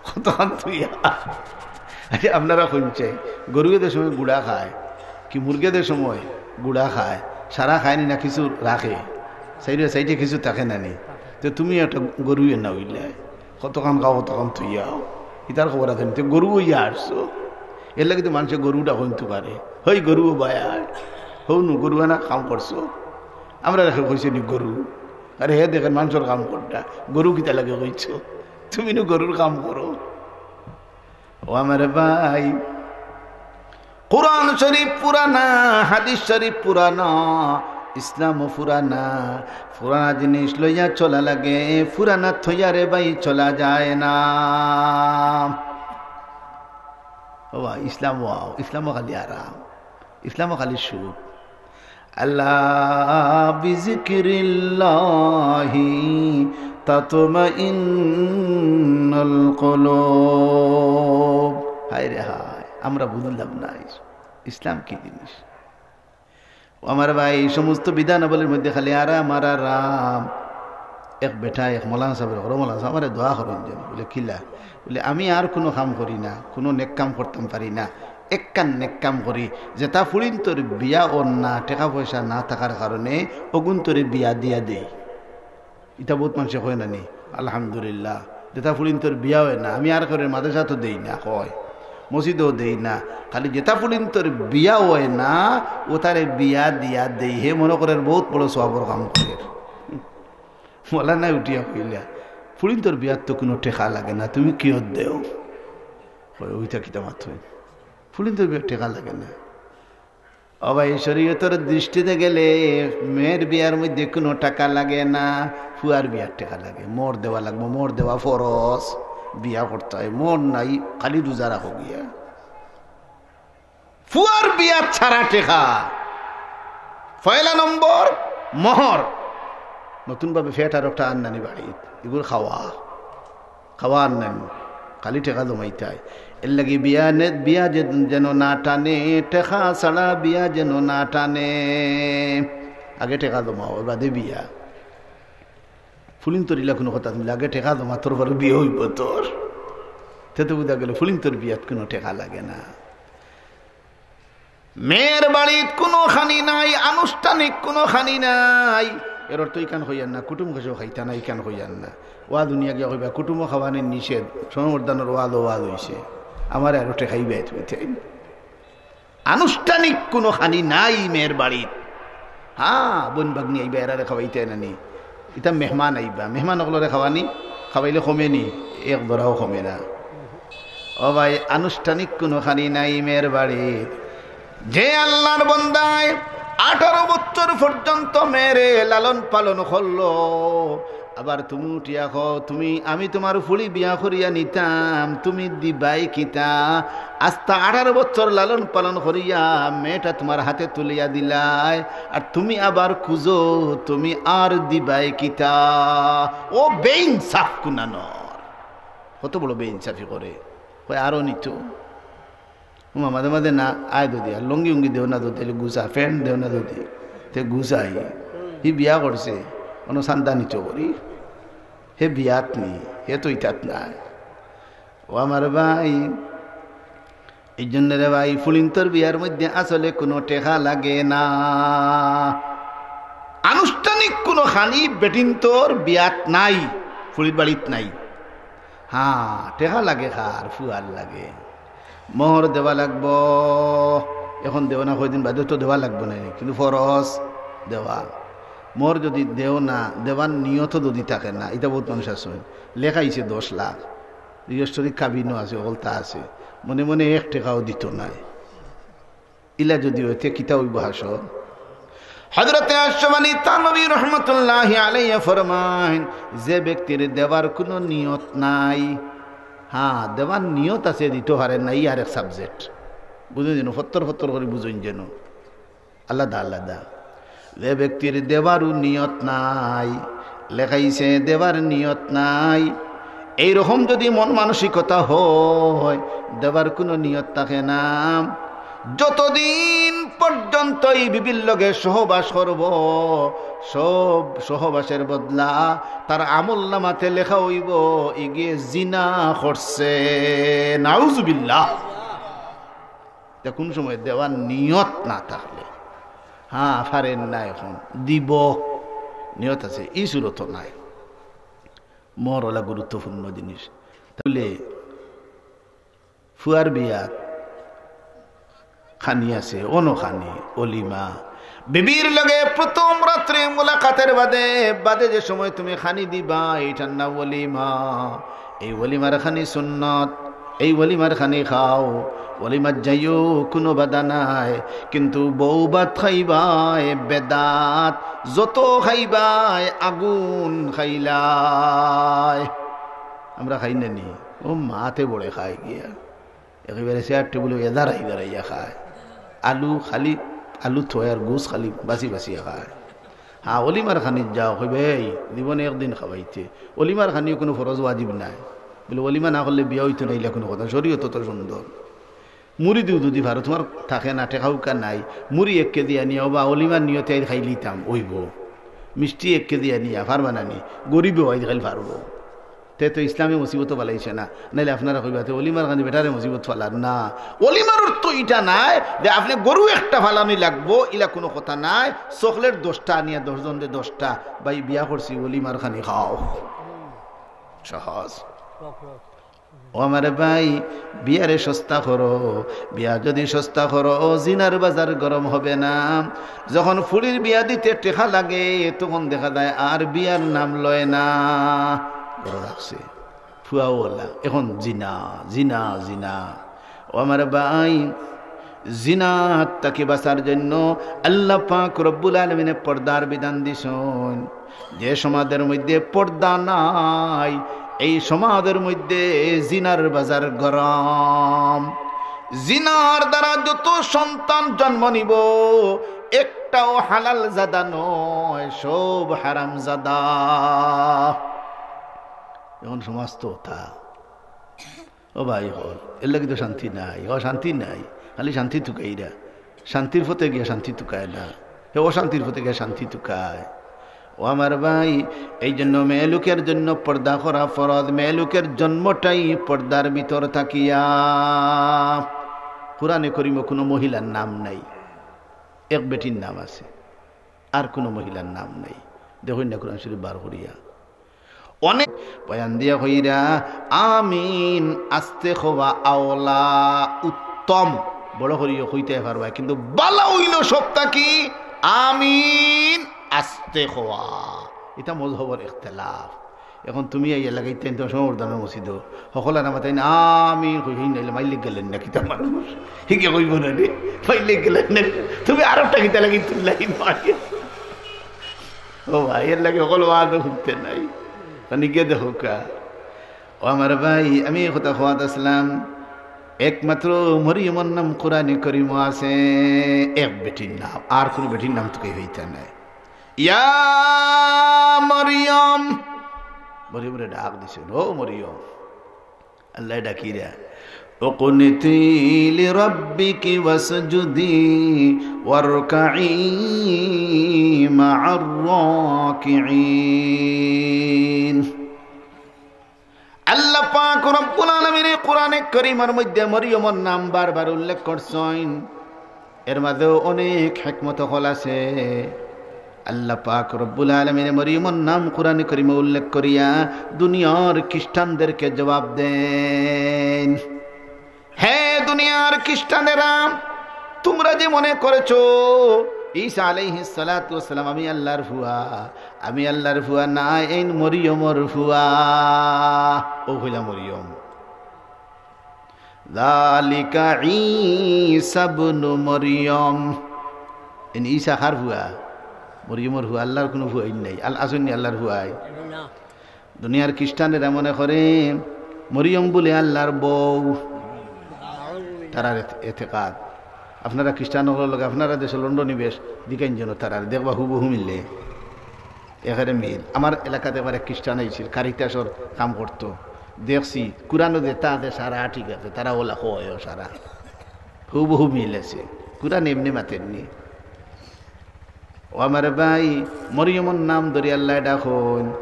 কতখান থইয়া। আচ্ছা, আপনারা কইন চাই, গরু এদের সময় গুড়া খায়, কি মুরগি এদের সময় গুড়া খায়, সারা খায়নি না কিছু রাখে, সাইডে সাইডে কিছু থাকে না নি? তো তুমি একটা গরু এ না অইলে, কতখান খাও, কতখান থইয়া আও, ইতার খবর আছে নি? তো গরু অইয়া আটছো, এরলাগি তো মানষে গরুটা কইনতো পারে, "হই গরু ও বায় আয়, হউ নু গরু আনা কাম করছো।" আমরা রেখে কইছে নি গরু? আরে হে দেখের মানষর কাম করতা, গরু কিতা লাগে কইছো? তুমি নু গরুর কাম করো। ও আমার ভাই, কোরআন শরীফ পুরানা, হাদিস শরীফ পুরানা, ইসলামও পুরানা। পুরানা জিনিস লইয়া চলা লাগে, পুরানা থইয়া রে ভাই চলা যায় না। ও ভাই, ইসলাম ওয়াও, ইসলামও খালি আরাম, ইসলামও খালি সুখ। আলা বিযিকরিল্লাহি তাতমাইন্নুল কুলুব। হায় রে হায়, আমরা বুঝলাম না ইসলাম কি জিনিস। ও আমার ভাই, এই সমস্ত বিধানাবলীর মধ্যে খালি আরাম আর আরাম। এক বেটা এক মৌলানা সাবরে কয়, "ও মৌলানা সাব, আমারে দোয়া করইন যেন।" বলে, "কিলা?" বলে, "আমি আর কুনু কাম করি না, কুনু নেক কাম করতাম পারি না, একখান নেক কাম করি, যেটা ফুড়িন্তর বিয়া অর না, টেকা পয়সা না থাকার কারণে অগুন্তরে বিয়া দিয়া দেই।" ইটা বউত মানষে কয় না নি? আলহামদুলিল্লাহ। যেটা ফুড়িন্তর বিয়া অয় না, আমি আর কেউরে মাদ্রাসাত দেই না, কয়, মসজিদও দেই না, খালি যেটা ফুড়িন্তর বিয়া অয় না, অতারে বিয়া দিয়া দেই। হে মনো করের বউত বড় সওয়াবর কাম করের। মৌলানায় উঠিয়া কইলা, "ফুড়িন্তর বিয়াত তো কুনু টেকা লাগে না, তুমি কিয়ত দেও?" কয়, "অইটা কিতা মাতইন? ফুড়িন্তর বিয়াত টেকা লাগে না।" ও ভাই, শরীয়তর দৃষ্টিতে গেলে মেয়ের বিয়ার মধ্যে কুনু টেকা লাগে না, ফুয়ার বিয়ার টেকা লাগে। মোহর দেওয়া লাগবো, মোহর দেওয়া ফরজ, বিয়া করতে অয়। মোহর নাই, খালি রোজা রাখো গিয়া। ফুয়ার বিয়া ছাড়া টেকা। পয়লা নম্বর মোহর। নতুনভাবে ফেট আর একটা আননানি বাড়িত, ইগুর খাওয়া, খাওয়া আননানি, খালি টেকা জমাইতায়। এরলাগি বিয়া নে-, বিয়া যে-, যেন না টানে, টেকা ছাড়া বিয়া যেন না টানে। আগে টেকা জমাও, এর বাদে বিয়া। ফুড়িন্তর ইলা কুনু কথা নি, আগে টেকা জমা, তোর পরে বিয়া অইবো তোর। তে তো বুঝা গেল, ফুড়িন্তর বিয়াত কুনু টেকা লাগে না। মেয়ের বাড়িত কুনু খানি নাই, আনুষ্ঠানিক কুনু খানি নাই। এর অর্থ ইখান কইয়ার না, কুটুম কেউ খাইতা না, ইখান কইয়ার না। ওয়াজ হুনিয়া গিয়া কইবা, "কুটুমও খাওয়ানি নিষেধ, সমবর্ধনর ওয়াজও ওয়াজ অইছে, আমারে আরো টেকাইবায় তুমি।" তাই আনুষ্ঠানিক কুনু খানি নাই মেয়ের বাড়িত। হ্যাঁ, বইন ভাগ্নি আইবা, এরারে খাওয়াইতায় না নি? ইতা মেহমান আইবা, মেহমান অকলরে খাওয়ানি, খাওয়াইলে কমে নি? এক দরাও কমে না। ও ভাই, আনুষ্ঠানিক কুনু খানি নাই মেয়ের বাড়িত। যে আল্লাহর বন্দায় আঠারো বছর পর্যন্ত মেয়েরে লালন পালন করলো, আবার তুমি উঠিয়া কও, "তুমি, আমি তুমার ফুড়ি বিয়া করিয়া নিতাম, তুমি দিবায় কিতা?" আস্তা আঠারো বছর লালন পালন করিয়া মেয়েটা তুমার হাতে তুলিয়া দিলায়, আর তুমি আবার খুঁজো, তুমি আর দিবায় কিতা? ও বেইনসাফ কুনানর, কত বড় বেইনসাফি করে। কয়, "আরো নিতো।" উমা মাঝে মাঝে না আয় যদি, আর লুঙ্গি উঙ্গি দেও না যদি, তাইলে গুছা, প্যান্ট দেও না যদি, তে গুছাই। হি বিয়া করছে, অনো চান্দা নিতো করি। হে বিয়াত নি, হে তো ইতাত নাই। ও আমার ভাই, এই জন্য রে ভাই, ফুড়িন্তর বিয়ার মধ্যে আসলে কুনু টেকা লাগে না। আনুষ্ঠানিক কুনু খানি বেটিন্তর বিয়াত নাই, ফুড়ির বাড়িত নাই। হ্যাঁ, টেকা লাগে কার, ফুয়ার লাগে। মোহর দেওয়া লাগবো। এখন দেও না, কয়দিন বাদে তো দেওয়া লাগবো না, কিন্তু ফরজ দেওয়া। মোহর যদি দেও না, দেওয়ার নিয়ত যদি থাকে না, ইতা বউত মানুষ আছে, লেখাইছে দশ লাখ, রেজিস্ট্রি কাবিনও আছে, হকলতা আছে, মনে মনে এক টেকাও দিতো নায়। ইলা যদি অয়, তে কিতা অইবো হাশর? হযরতে আশরাফ আলী থানভী রহমতুল্লাহি আলাইহি ফরমাইন, যে ব্যক্তির দেওয়ার কুনু নিয়ত নাই, হ্যাঁ, দেওয়ার নিয়ত আছে, দিতো পারের না, ই আরেক subject। বুঝইন যেন, ফত্তর ফত্তর করি বুঝইন যেন, আলাদা আলাদা। যে ব্যক্তির দেওয়ারও নিয়ত নাই, লেখাইছে দেওয়ার নিয়ত নাই, এইরকম যদি মন মানসিকতা হয়, দেওয়ার কুনু নিয়ত থাকে না, যতদিন পর্যন্ত ই বিবির লগে সহবাস করবো, সব সহবাসের বদলা তার আমলনামাতে লেখা অইবো, ইগিয়ে জিনা করছে। নাউজুবিল্লাহ। তে কুন সময় দেওয়ার নিয়ত না থাকলে, হ্যাঁ, পারের না, এখন দিবো, নিয়ত আছে, ই সুরত নাই। মোহর অলা গুরুত্বপূর্ণ জিনিস। তাইলে ফুয়ার বিয়াত খানি আছে, অনো খানি, অলিমা। বিবির লগে প্রথম রাত্রে মুলাকাতের বাদে, বাদে যে সময় তুমি খানি দিবায়, ইটার নাম অলিমা। এই অলিমার খানি সুন্নত। এই ওলিমার খানি খাও, ওলিমার যাইও, কুনু বাধা নাই, কিন্তু বউ ভাত খাইবায় বেদাত, যত খাইবায় আগুন খাইলায়। আমরা খাই না নি? ও মাতে বড়ে খায় গিয়া, একেবারে চেয়ার টেবিলো এদারাই দাঁড়াইয়া খায়। আলু খালি, আলু থয় আর গুস খালি বাছি বাছিয়া খায়। হ্যাঁ, ওলিমার খানিত যাও, কইবে, "এই, জীবনে একদিন খাওয়াইতে।" ওলিমার খানিও কুনু ফরজ ওয়াজিব নাই। বলে, "ওলিমা না করলে বিয়া অইতো না, ইলা কুনু কথা, শরীয়ত তো সুন্দর।" মুড়ি দিও যদি পারো, তুমার থাকে না, টেকা উকা নাই, মুড়ি এক কেজি আনিয়া, ওবা, ওলিমার নিয়তে আইজ খাইলিতাম, অইবো। মিষ্টি এক কেজি আনিয়া, পারবা না নি? গরিবেও আইজ খাইল পারবো। তে তো ইসলামে মুসিবত ফালাইছে না, নাইলে আপনারা কইবা, "তে ওলিমার খানি বেটারে মুসিবত ফালার না।" ওলিমার অর্থ ইটা নায় যে আপনে গরু একটা ফালানি লাগবো, ইলা কুনু কথা নায়। চকলেট দশটা আনিয়া দশ জনরে দশটা, "ভাই, বিয়া করছি, ওলিমার খানি খাও।" সহজ। ও আমার ভাই, বিয়ারে সস্তা করো। বিয়া যদি সস্তা করো, জিনার বাজার গরম হবে না। যখন ফুড়ির বিয়া দিতে টেকা লাগে, তখন দেখা যায় আর বিয়ার নাম লয় না। বড় রাখছে, ফুয়াওয়ালা, এখন জিনা, জিনা, জিনা। ও আমার ভাই, জিনাত থাকি বাঁচার জন্য আল্লাহ পাক রব্বুল আলামিনে পর্দার বিধান দিছইন। যে সমাজের মধ্যে পর্দা নাই, এই সমাজের মধ্যে জিনার বাজার গরম। জিনার দ্বারা যত সন্তান জন্ম নিব, একটাও হালাল জাদা নয়, সব হারাম জাদা। এখন সমাজ তো তা ও ভাই হল, এর লাগি তো শান্তি নাই, অশান্তি নাই, খালি শান্তি তুকাইরা। শান্তির পথে গিয়া শান্তি তুকায় না, হে অশান্তির পথে গিয়া শান্তি তুকায়। ও আমার ভাই, এই জন্য মেয়ে লোকের জন্য পর্দা করা ফরজ, মেয়ে লোকের জন্মটাই পর্দার ভিতর থাকিয়া। কোরআনে করিমো কুনু মহিলার নাম নাই, এক বেটির নাম আছে, আর কুনু মহিলার নাম নাই। দেখইন না কোরআন শরীফ বার করিয়া। অনেক বয়ান দিয়া কইরা আমিন আস্তে কওয়া আওলা উত্তম, বড় করিয়া কইতায় পারবায়, কিন্তু বালা অইলো সব থাকি আমিন আস্তে কওয়া। ইটা মজহবর ইখতিলাফ। এখন তুমি আইয়া লাগাইতায়, তুমার সময় উর্দানো মসজিদো, হকল আর মাতাইন আমিন কই, হিন নাইলে মাইলে গেলেন না কিতা মানুষ? হিগে কইবো না রে, মাইলে গেলেন না। তুমি আরবটা কিতা লাগি তুললাই মারি? ও ভাই, এর লাগি হকল ওয়াজও হুনতে নাই। খানি গিয়া দেখো কা। ও আমার ভাই, আমি এই কথা কওয়াত আসলাম, একমাত্র মরিয়মর নাম কোরআনে করিমো আছে, এক বেটির নাম, আর কুনু বেটির নাম তো কেউ হইতা নাই। ইয়া মরিয়ম, মরিয়মরে ডাক দিছইন, ও মরিয়ম। আল্লায় ডাকিরা, "উকনুতি লিরাব্বিকি ওয়াসজুদি ওয়ারকাই মা'আর রাকিঈন।" আল্লাহ পাক রব্বুল আলামিনে কোরআনে করিমর মধ্যে মরিয়মর নাম বারবার উল্লেখ করছইন। এর মাঝেও অনেক হেকমত অকল আছে। আল্লাহ পাক রব্বুল আলামিনে মরিয়মর নাম কোরআনে করিমো উল্লেখ করিয়া দুনিয়ার খ্রিস্টানদেরকে জবাব দেন, "হে দুনিয়ার খ্রিস্টানেরা, তুমরা যে মনে করেছো ঈসা আলাইহিস সালাতু ওয়াস সালাম আমি আল্লাহর ফুয়া, আমি আল্লাহর ফুয়া না, এইন মরিয়মর ফুয়া।" ও কইলা মরিয়ম। যালিকা ঈসা ইবনু মরিয়ম। এইন ঈসা কার ফুয়া? মরিয়মর ফুয়া। আল্লাহর কুনু ফুয়া নাই। আল-, আছইন নি আল্লাহর ফুয়া? না। দুনিয়ার খ্রিস্টানেরা মনে করে মরিয়ম বুলে আল্লাহর বউ। তারার এতে-, এতেকাদ। আপনারা খ্রিস্টান অকলর লগে, আপনারা দেশো লন্ডনী বেশ, জিকাইন যেন তারারে, দেখবা হুবহু মিলে। একেবারে মিল। আমার এলাকাত একবার এক খ্রিস্টান আইছিল, কারিতাসর কাম করতো। দেখছি, কোরআনো যেতা আছে সারা ঠিক আছে, তারা ওলা কয়ও সারা। হুবহু মিল আছে। কোরআন এমনে মাতের নি। ও আমার ভাই, মরিয়মর নাম ধরি আল্লায় ডাকইন,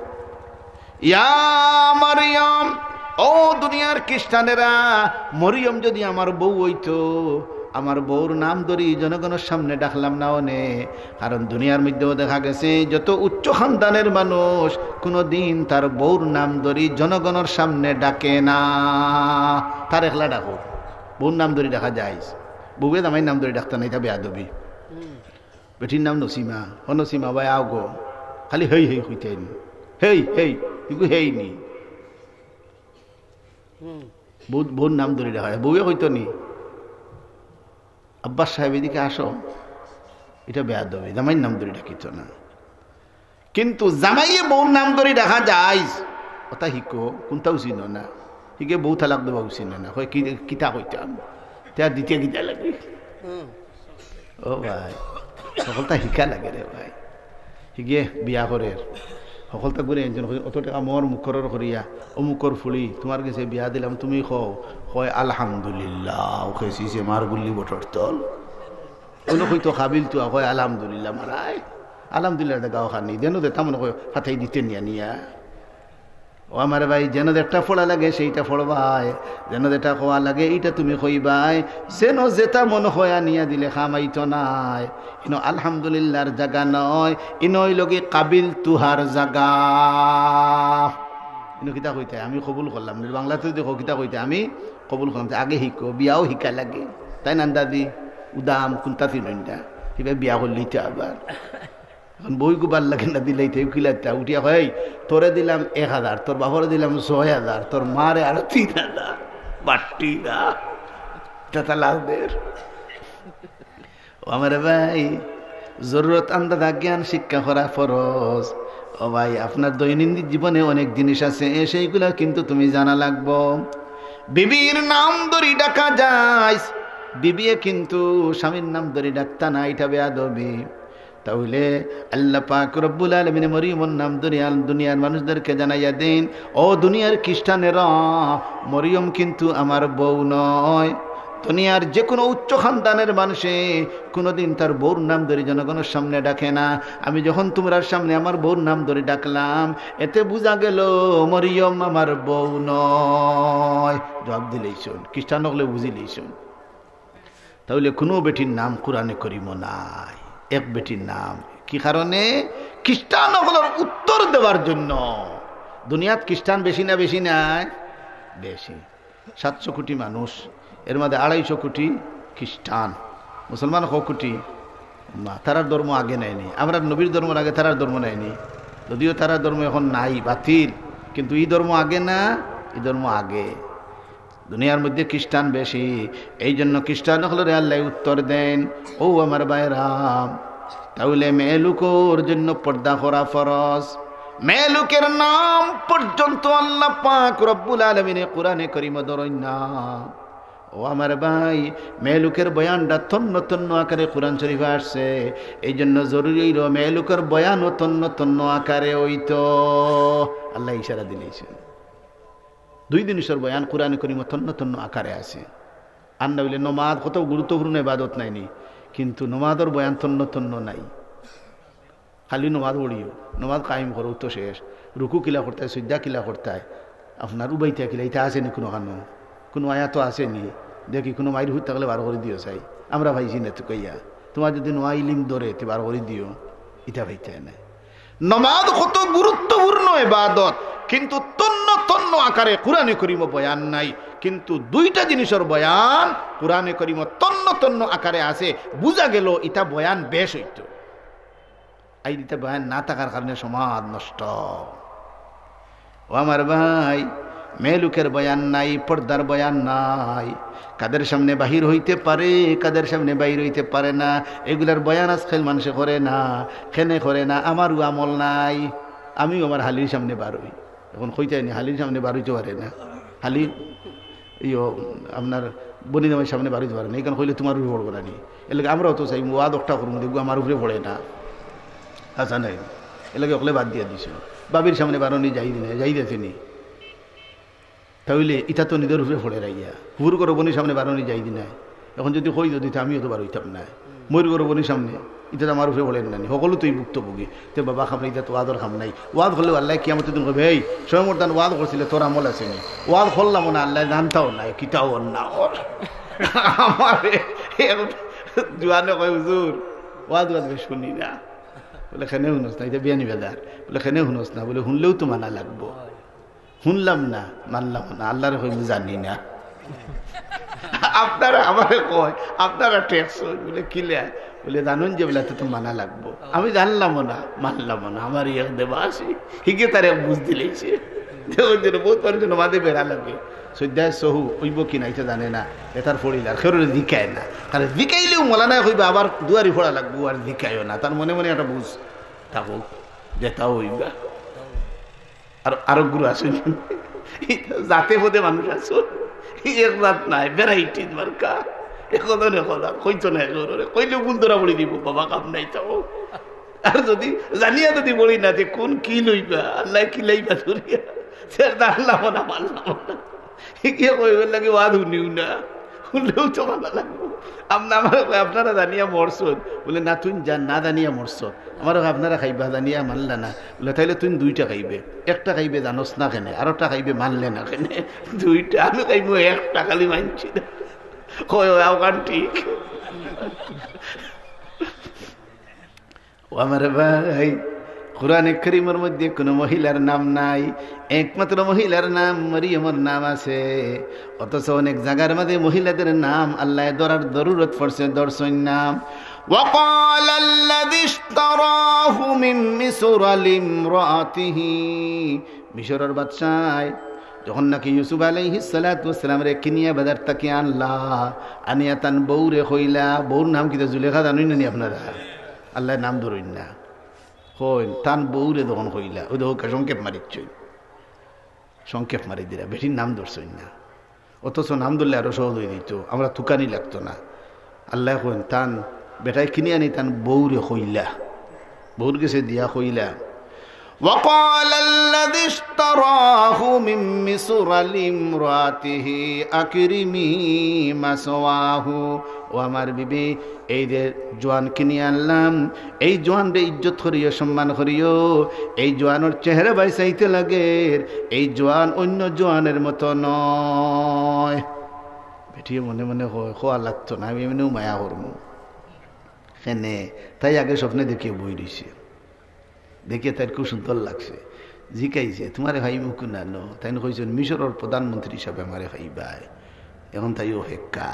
"ইয়া মরিয়ম।" ও দুনিয়ার খ্রিস্টানেরা, মরিয়ম যদি আমার বউ অইতো, আমার বউর নাম ধরি জনগণর সামনে ডাকলাম না অনে, কারণ দুনিয়ার মধ্যেও দেখা গেছে যত উচ্চ খানদানের মানুষ কুনুদিন তার বউর নাম ধরি জনগণর সামনে ডাকে না, তার একলা ডাকো। বউর নাম ধরি ডাকা জায়েজ, বউয়ে জামাইর নাম ধরি ডাকতা না, ইটা বেয়াদবি। বেটির নাম নসিমা, "ও নসিমা ভাই আও গো।" খালি হেই হেই কইতায় নি, হেই হেই, ইগু হেই নি। বউ, বউর নাম ধরি ডাকা যায়। বউয়ে কইতো নি, "আব্বাস সাহেব, এদিকে আসো।" ইটা বেয়াদবি, জামাইর নাম ধরি ডাকিতো না। কিন্তু জামাইয়ে বউর নাম ধরি ডাকা যায়, ওটা হিকো, কুনটাও চিনো না। হিগে বউ তালাক দেওয়াও চিনে না, কয়, "কি, কিতা কইতাম? তে আর দ্বিতীয় কিতা লাগে?" ও ভাই, হকলতা হিকা লাগে রে ভাই। হিগে বিয়া করের, হকলতা ঘুরে একজন কয়, "অত টেকা মোর মুখরর করিয়া, অমুকর ফুড়ি, তুমার গেছে বিয়া দিলাম, তুমি কও।" কয়, "আলহামদুলিল্লাহ।" ও কইছি যে মার গুল্লি বটর তল। অনো কইতো, "কাবিলতু," কয়, "আলহামদুলিল্লাহ।" মারায়, আলহামদুলিল্লাহ, গাও খানি দেন, দে তেমন কয়, ফাতাই দিতে নিয়া নিয়া। ও আমার ভাই, যেন যেটা পড়া লাগে সেইটা পড়বায়, যেন যেটা কওয়া লাগে এইটা তুমি কইবায়, যেন যেটা মন হয় আনিয়া দিলে কামাইতো নায়। ইনো আলহামদুলিল্লাহর জাগা নয়, ইনো অইলো গি কাবিলতুহার জাগা। ইনো কিতা কইতে, "আমি কবুল করলাম।" বাংলাতে যদি কও, কিতা কইতে, "আমি কবুল করলাম।" তে আগে হিকো, বিয়াও হিকা লাগে। তাইন আন্দাজি উদাম, কুনটা চিনইন না। হিবা বিয়া করলেই তো আবার। এখন বউগু ভালা লাগে না দিলেই তো কিলাইতা উঠিয়া কয়, "এই, তোরে দিলাম এক হাজার, তোর বাপরে দিলাম ছয় হাজার, তোর মারে আরো তিন হাজার।" বাট্টি না। তা তালাক দের। ও আমার ভাই, জরুরত আন্দাজা জ্ঞান শিক্ষা করা ফরজ। ও ভাই, আপনার দৈনন্দিন জীবনে অনেক জিনিস আছে, এ সেইগুলা কিন্তু তুমি জানা লাগবো। বিবির নাম ধরি ডাকা যায়, বিবিয়ে কিন্তু স্বামীর নাম ধরি ডাকতা না, এটা বেয়াদবি। তাহলে আল্লাহ পাক রব্বুল আলামিনে মরিয়মর নাম ধরি আল দুনিয়ার মানুষদেরকে জানাইয়া দেন, "ও দুনিয়ার খ্রিস্টানেরা, মরিয়ম কিন্তু আমার বউ নয়।" দুনিয়ার যে কোনো উচ্চ খানদানের মানুষে কোনোদিন তার বউর নাম ধরি জনগণের সামনে ডাকে না। আমি যখন তোমরার সামনে আমার বউর নাম ধরি ডাকলাম, এতে বুঝা গেল মরিয়ম আমার বউ নয়। জবাব দিলেইছুন, খ্রিস্টান হকলে বুঝিলেইছুন। তাহলে কোনো বেটির নাম কোরআনে করিমো নাই, এক বেটির নাম। কি কারণে? খ্রিস্টান হকলর উত্তর দেওয়ার জন্য। দুনিয়াত খ্রিস্টান বেশি না বেশি নাই? বেশি। সাতশো কোটি মানুষ, এর মধ্যে আড়াইশো কোটি খ্রিস্টান, মুসলমান ক কোটি? না, তারার ধর্ম আগে নেয়নি। আমরা নবীর ধর্মর আগে তারার ধর্ম নেয়নি, যদিও তারার ধর্ম এখন নাই, বাতিল, কিন্তু এই ধর্ম আগে না, এই ধর্ম আগে। দুনিয়ার মধ্যে খ্রিস্টান বেশি, এই জন্য খ্রিস্টান হকলরে আল্লাহ উত্তর দেন, "ও আমার ভাইরা, তাহলে মেয়ে লোকর জন্য পর্দা করা ফরজ।" মেয়ে লোকের নাম পর্যন্ত আল্লাহ পাক রব্বুল আলামিনে কোরআনে করিমো ধরইন না। ও আমার ভাই, মেয়ে লোকের বয়ানটা তন্ন তন্ন আকারে কোরআন শরীফে আসছে, এই জন্য জরুরি অইলো মেয়ে লোকের বয়ানও তন্ন তন্ন আকারে অইতো। আল্লাহ ইশারা দিলাইছইন। দুই জিনিসর বয়ান কোরআনে করিমো তন্ন তন্ন আকারে আছে। আর না অইলে নমাজ কত গুরুত্বপূর্ণ ইবাদত নায়নি, কিন্তু নমাজর বয়ান তন্ন তন্ন নাই। খালি নমাজ পড়িও, নমাজ কায়েম করো তো শেষ। রুকু কিলা করতায়, সইজদা কিলা করতায়, আপনার উবাইতা কিলা, ইতা আছেনি কুনুখানো? কুনু আয়াতো আছেনি? দেখি কুনু মাইর হুত থাকলে বার করি দিও চাই, আমরা পাইছি না তুকাইয়া। তুমার যদি নোয়া ইলিম ধরে, তে বার করি দিও, ইতা পাইতায় না। নমাজ কত গুরুত্বপূর্ণ ইবাদত, কিন্তু তন্ন তন্ন আকারে কোরআনে করিমো বয়ান নাই, কিন্তু দুইটা জিনিসর বয়ান কোরআনে করিমো তন্ন তন্ন আকারে আছে। বুঝা গেল ইতা বয়ান বেশ অইতো। আইজ ইতা বয়ান না থাকার কারণে সমাজ নষ্ট। ও আমার ভাই, মেয়ে লোকের বয়ান নাই, পর্দার বয়ান নাই। কাদের সামনে বাহির হইতে পারে, কাদের সামনে বাহির হইতে পারে না, এগুলার বয়ান আজকাল মানষে করে না। কেনে করে না? আমারও আমল নাই, আমিও আমার হালির সামনে বার হই। এখন কইতায়নি, হালির সামনে বার হইতে পারে না, হালি ইয়ো, আপনার বনি জামাইর সামনে বার হইতে পারে না, ইখান কইলে তুমার উপরে পড়বো না নি? এরলাগি আমরাও তো চাই, ওয়াজ একটা করমু, দেখবো আমার উপরে পড়ে না। আচ্ছা নাই, এরলাগি হকলে বাদ দিয়া দিছো। বাবির সামনে বারনি যাইজ নি, যাইজ আছে নি? তাইলে ইতা তো নিজর উপরে পড়ে রাইয়া। হুর করো বনির সামনে বারনি যাইজ নি। এখন যদি কই যদি, তে আমিও তো বার হইতাম না। মইর করো বনির সামনে, ইতা তো আমার উপরে পড়ে না নি, হকলউ তো এই ভুক্তভোগী। তে বাবা, খামনে ইতা তো ওয়াজর খাম নাই। ওয়াজ করলে আল্লায় কিয়ামতর দিন কইবা, "এই সময়র তান ওয়াজ করছিলে, তোর আমল আছে নি?" ওয়াজ করলাম না, আল্লায় জানতাও নাই, কিতাও না ওর। আমারে এক জুয়ানে কয়, "হুজুর, ওয়াজ ওয়াজ বেশ শুনি না।" বলে, "কেনে হুনস না?" ইতা বিয়ানি বেজার। বলে, "কেনে হুনস না?" বলে, "হুনলেও তো মানা লাগবো।" হুনলাম না, মানলাম না, আল্লারে কইমু জানি না। আপনারা আমারে কয়, আপনারা ঠেকছইন, বলে, "কিলা?" বলে, "জানইন যে বলে তো মানা লাগবো।" আমি জানলাম না, মানলাম না, আমার এক দেবা আছে, হিগে তার এক বুঝ দিলাইছে। দেখো যে বহুত মানুষের নমাজে বেড়া লাগে, সৈদ্ধায় সহু অইবো কি না ইতা জানে না, এটার পড়িল আর কেউরে জিকায় না। কারণ জিকাইলেও মৌলানায় কইবা আবার দুয়ারি পড়া লাগবো, আর জিকায়ও না, তার মনে মনে একটা বুঝ থাকুক, যেটাও অইবা। আর আরো গুরু আছইন, জাতে পদে মানুষ আছইন, এক জাত নাই, ভ্যারাইটির মার্কা। এখন এখন আর কইতো না, এখন ওরে কইলেও ভুল ধরা পড়ি দিব, বাবা কাম নাই তাও। আর যদি জানিয়া যদি বলি না যে কোন কি লইবা, আল্লাহ কি লইবা ধরিয়া, সেটা আল্লাহ মনে মানলাম না। গিয়ে কইবার লাগে ওয়াজ হুনিও না, হুনলেও তো ভালো লাগবো। আপনা-, আমার কয়, "আপনারা জানিয়া মরছইন?" বলে, "না, তুই জান, না জানিয়া মরছইন।" আমার কয়, "আপনারা খাইবা জানিয়া মানলা না।" বলে, "তাইলে তুই দুইটা খাইবে, একটা খাইবে জানোস না কেনে, আর একটা খাইবে মানলে না কেনে, দুইটা আমি খাইবো একটা, খালি মানছি না।" কয়, "ওই আওকান ঠিক।" ও আমার ভাই, কোরআনে করিমের মধ্যে কোনো মহিলার নাম নাই, একমাত্র মহিলার নাম মরিয়মর নাম আছে। অথচ অনেক জায়গার মধ্যে মহিলাদের নাম আল্লাহ ধরার জরুরত পড়ছে, ধরছইন না। وقال الذي اشتراه من مصر لامرأته। মিশরের বাদশায় যখন নাকি ইউসুফ আলাইহিস সালাতু ওয়াস সালামরে কিনিয়া বাজার থাকি আনলা, আনিয়া তান বউরে কইলা, বউর নাম কিতা? জুলেখা জানইন না নি আপনারা? আল্লাহ নাম ধরইন না। কইন, তান বউরে যখন কইলা, ওই দেখো সংক্ষেপ মারিচ্ছইন, সংক্ষেপ মারি দিলা, বেটির নাম ধরছইন না। অথচ নাম ধরলে আরো সহজ অই দিত, আমরা তুকানি লাগতো না। আল্লাহ কইন, তান বেটায় কিনি আনি তান বউরে কইলা, বউর গেছে দিয়া কইলা, وقال الذي اشتراه من مصر لامرأته أكرمي مثواه। ও আমার বিবি, এই যে জোয়ান কিনি আনলাম, এই জোয়ানরে ইজ্জত করিও, সম্মান করিও। এই জোয়ানর চেহারা বায় চাইতে লাগের, এই জোয়ান অন্য জোয়ানের মতো নয়। বেটিয়ে মনে মনে কয়, "খোয়া লাগতো না, আমি এমনেউ মায়া করমু।" কেনে, তাই আগে স্বপ্নে দেখিয়া বই রইছে, দেখিয়া তাইর খুব সুন্দর লাগছে। জিকাইছে, "তোমারে পাইমু কুনানো?" তাইন কইছইন, "মিশরর প্রধানমন্ত্রী হিসাবে আমারে পাইবায়।" এখন তাই অপেক্ষা।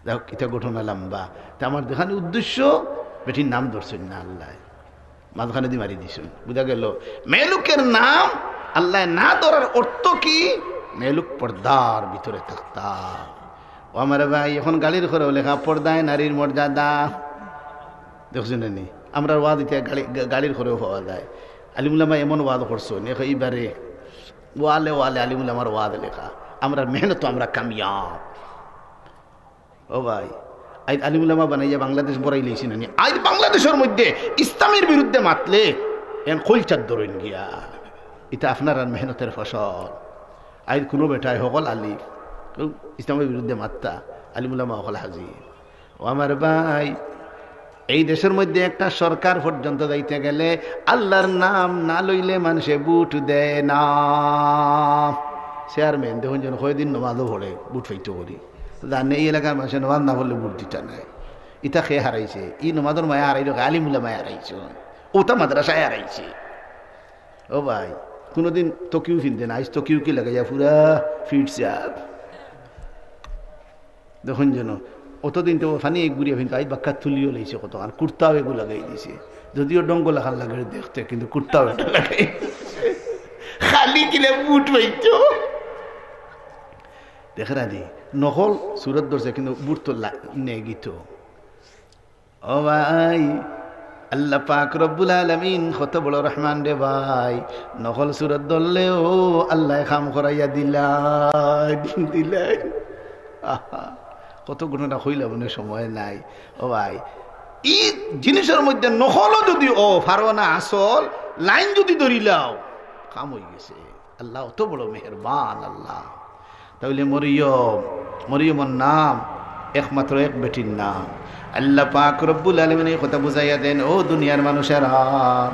যাই হোক, ইটা ঘটনা লম্বা। তে আমার যেখানে উদ্দেশ্য, বেটির নাম ধরছইন না আল্লাহ, মাঝখানেদি মারি দিছইন। বুঝা গেল, মেয়েলোকের নাম আল্লাহ না ধরার অর্থ কি? মেয়েলোক পর্দার ভিতরে থাকতা। ও আমার ভাই, এখন গাড়ির ঘরেও লেখা, "পর্দায় নারীর মর্যাদা।" দেখছইন না নি? আমরার ওয়াজ ইতা গাড়ি-, গা-, গাড়ির ঘরেও পাওয়া যায়। আলিমুলামা এমন ওয়াজ করছইন, এখন এইবারে ওয়ালে ওয়ালে আলিমুলামার ওয়াজ লেখা। আমরার মেহনত তো আমরা কামিয়াব। ও ভাই, আইজ আলিমুলামা বানাইয়া বাংলাদেশ বড়াই লইছি না নি? আইজ বাংলাদেশর মধ্যে ইসলামের বিরুদ্ধে মাতলে এন কইলচার ধরইন গিয়া। ইতা আপনারার মেহনতের ফসল। আইজ কোনো বেটায় হকল আলিফ, কেউ ইসলামের বিরুদ্ধে মাত্তা, আলিমুলামা হকল হাজির। ও আমার ভাই, এই দেশর মধ্যে একটা সরকার পর্যন্ত যাইতে গেলে আল্লাহর নাম না লইলে মানুষে ভোট দেয় না। চেয়ারম্যান দেখইন যেন কয়দিন নমাজও পড়ে, ভোট পাইতো করি। জানে এই এলাকার মানুষে নমাজ না পড়লে ভোট দিতা নায়। ইতা কে হারাইছে? ই নমাজর মায়া হারাইল, আলিমুলামায় হারাইছে, ওটা মাদ্রাসায় হারাইছে। ও ভাই, কোনোদিন তকিউ ফিনতে না, আইজ তকিউ কি লাগাইয়া পুরা ফিট চাপ। দেখইন যেন, অতদিন তো ফানি এক গুড়িয়া ফিনতো, আইজ বাক্কা তুলিও লইছে কত, আর কুর্তাও এগু লাগাই দিছে। যদিও ডঙ্গল লাখান লাগে দেখতে, কিন্তু কুর্তাও একটা লাগাই দিছে। খালি কিলা ভোট পাইতো। দেখরা নি, নকল সুরত ধরছে, কিন্তু ভোট তো লা-, নেগিত। ও ভাই, আল্লাহ পাক রব্বুল আলামিন কত বড় রহমান রে ভাই। নকল সুরত ধরলেও আল্লাহ কাম করাইয়া দিলাই, দিলাই। আহা, কত ঘটনা কইলা মনে সময় নাই। ও ভাই, ই জিনিসর মধ্যে নকলও যদি ও পারো না, আসল লাইন যদি ধরিলাও, কাম অই গেছে। আল্লাহ অত বড় মেহেরবান আল্লাহ। তাইলে মরিয়ম, মরিয়মর নাম একমাত্র এক বেটির নাম। আল্লাহ পাক রব্বুল আলামিন এই কথা বুঝাইয়া দেন, ও দুনিয়ার মানুষেরা,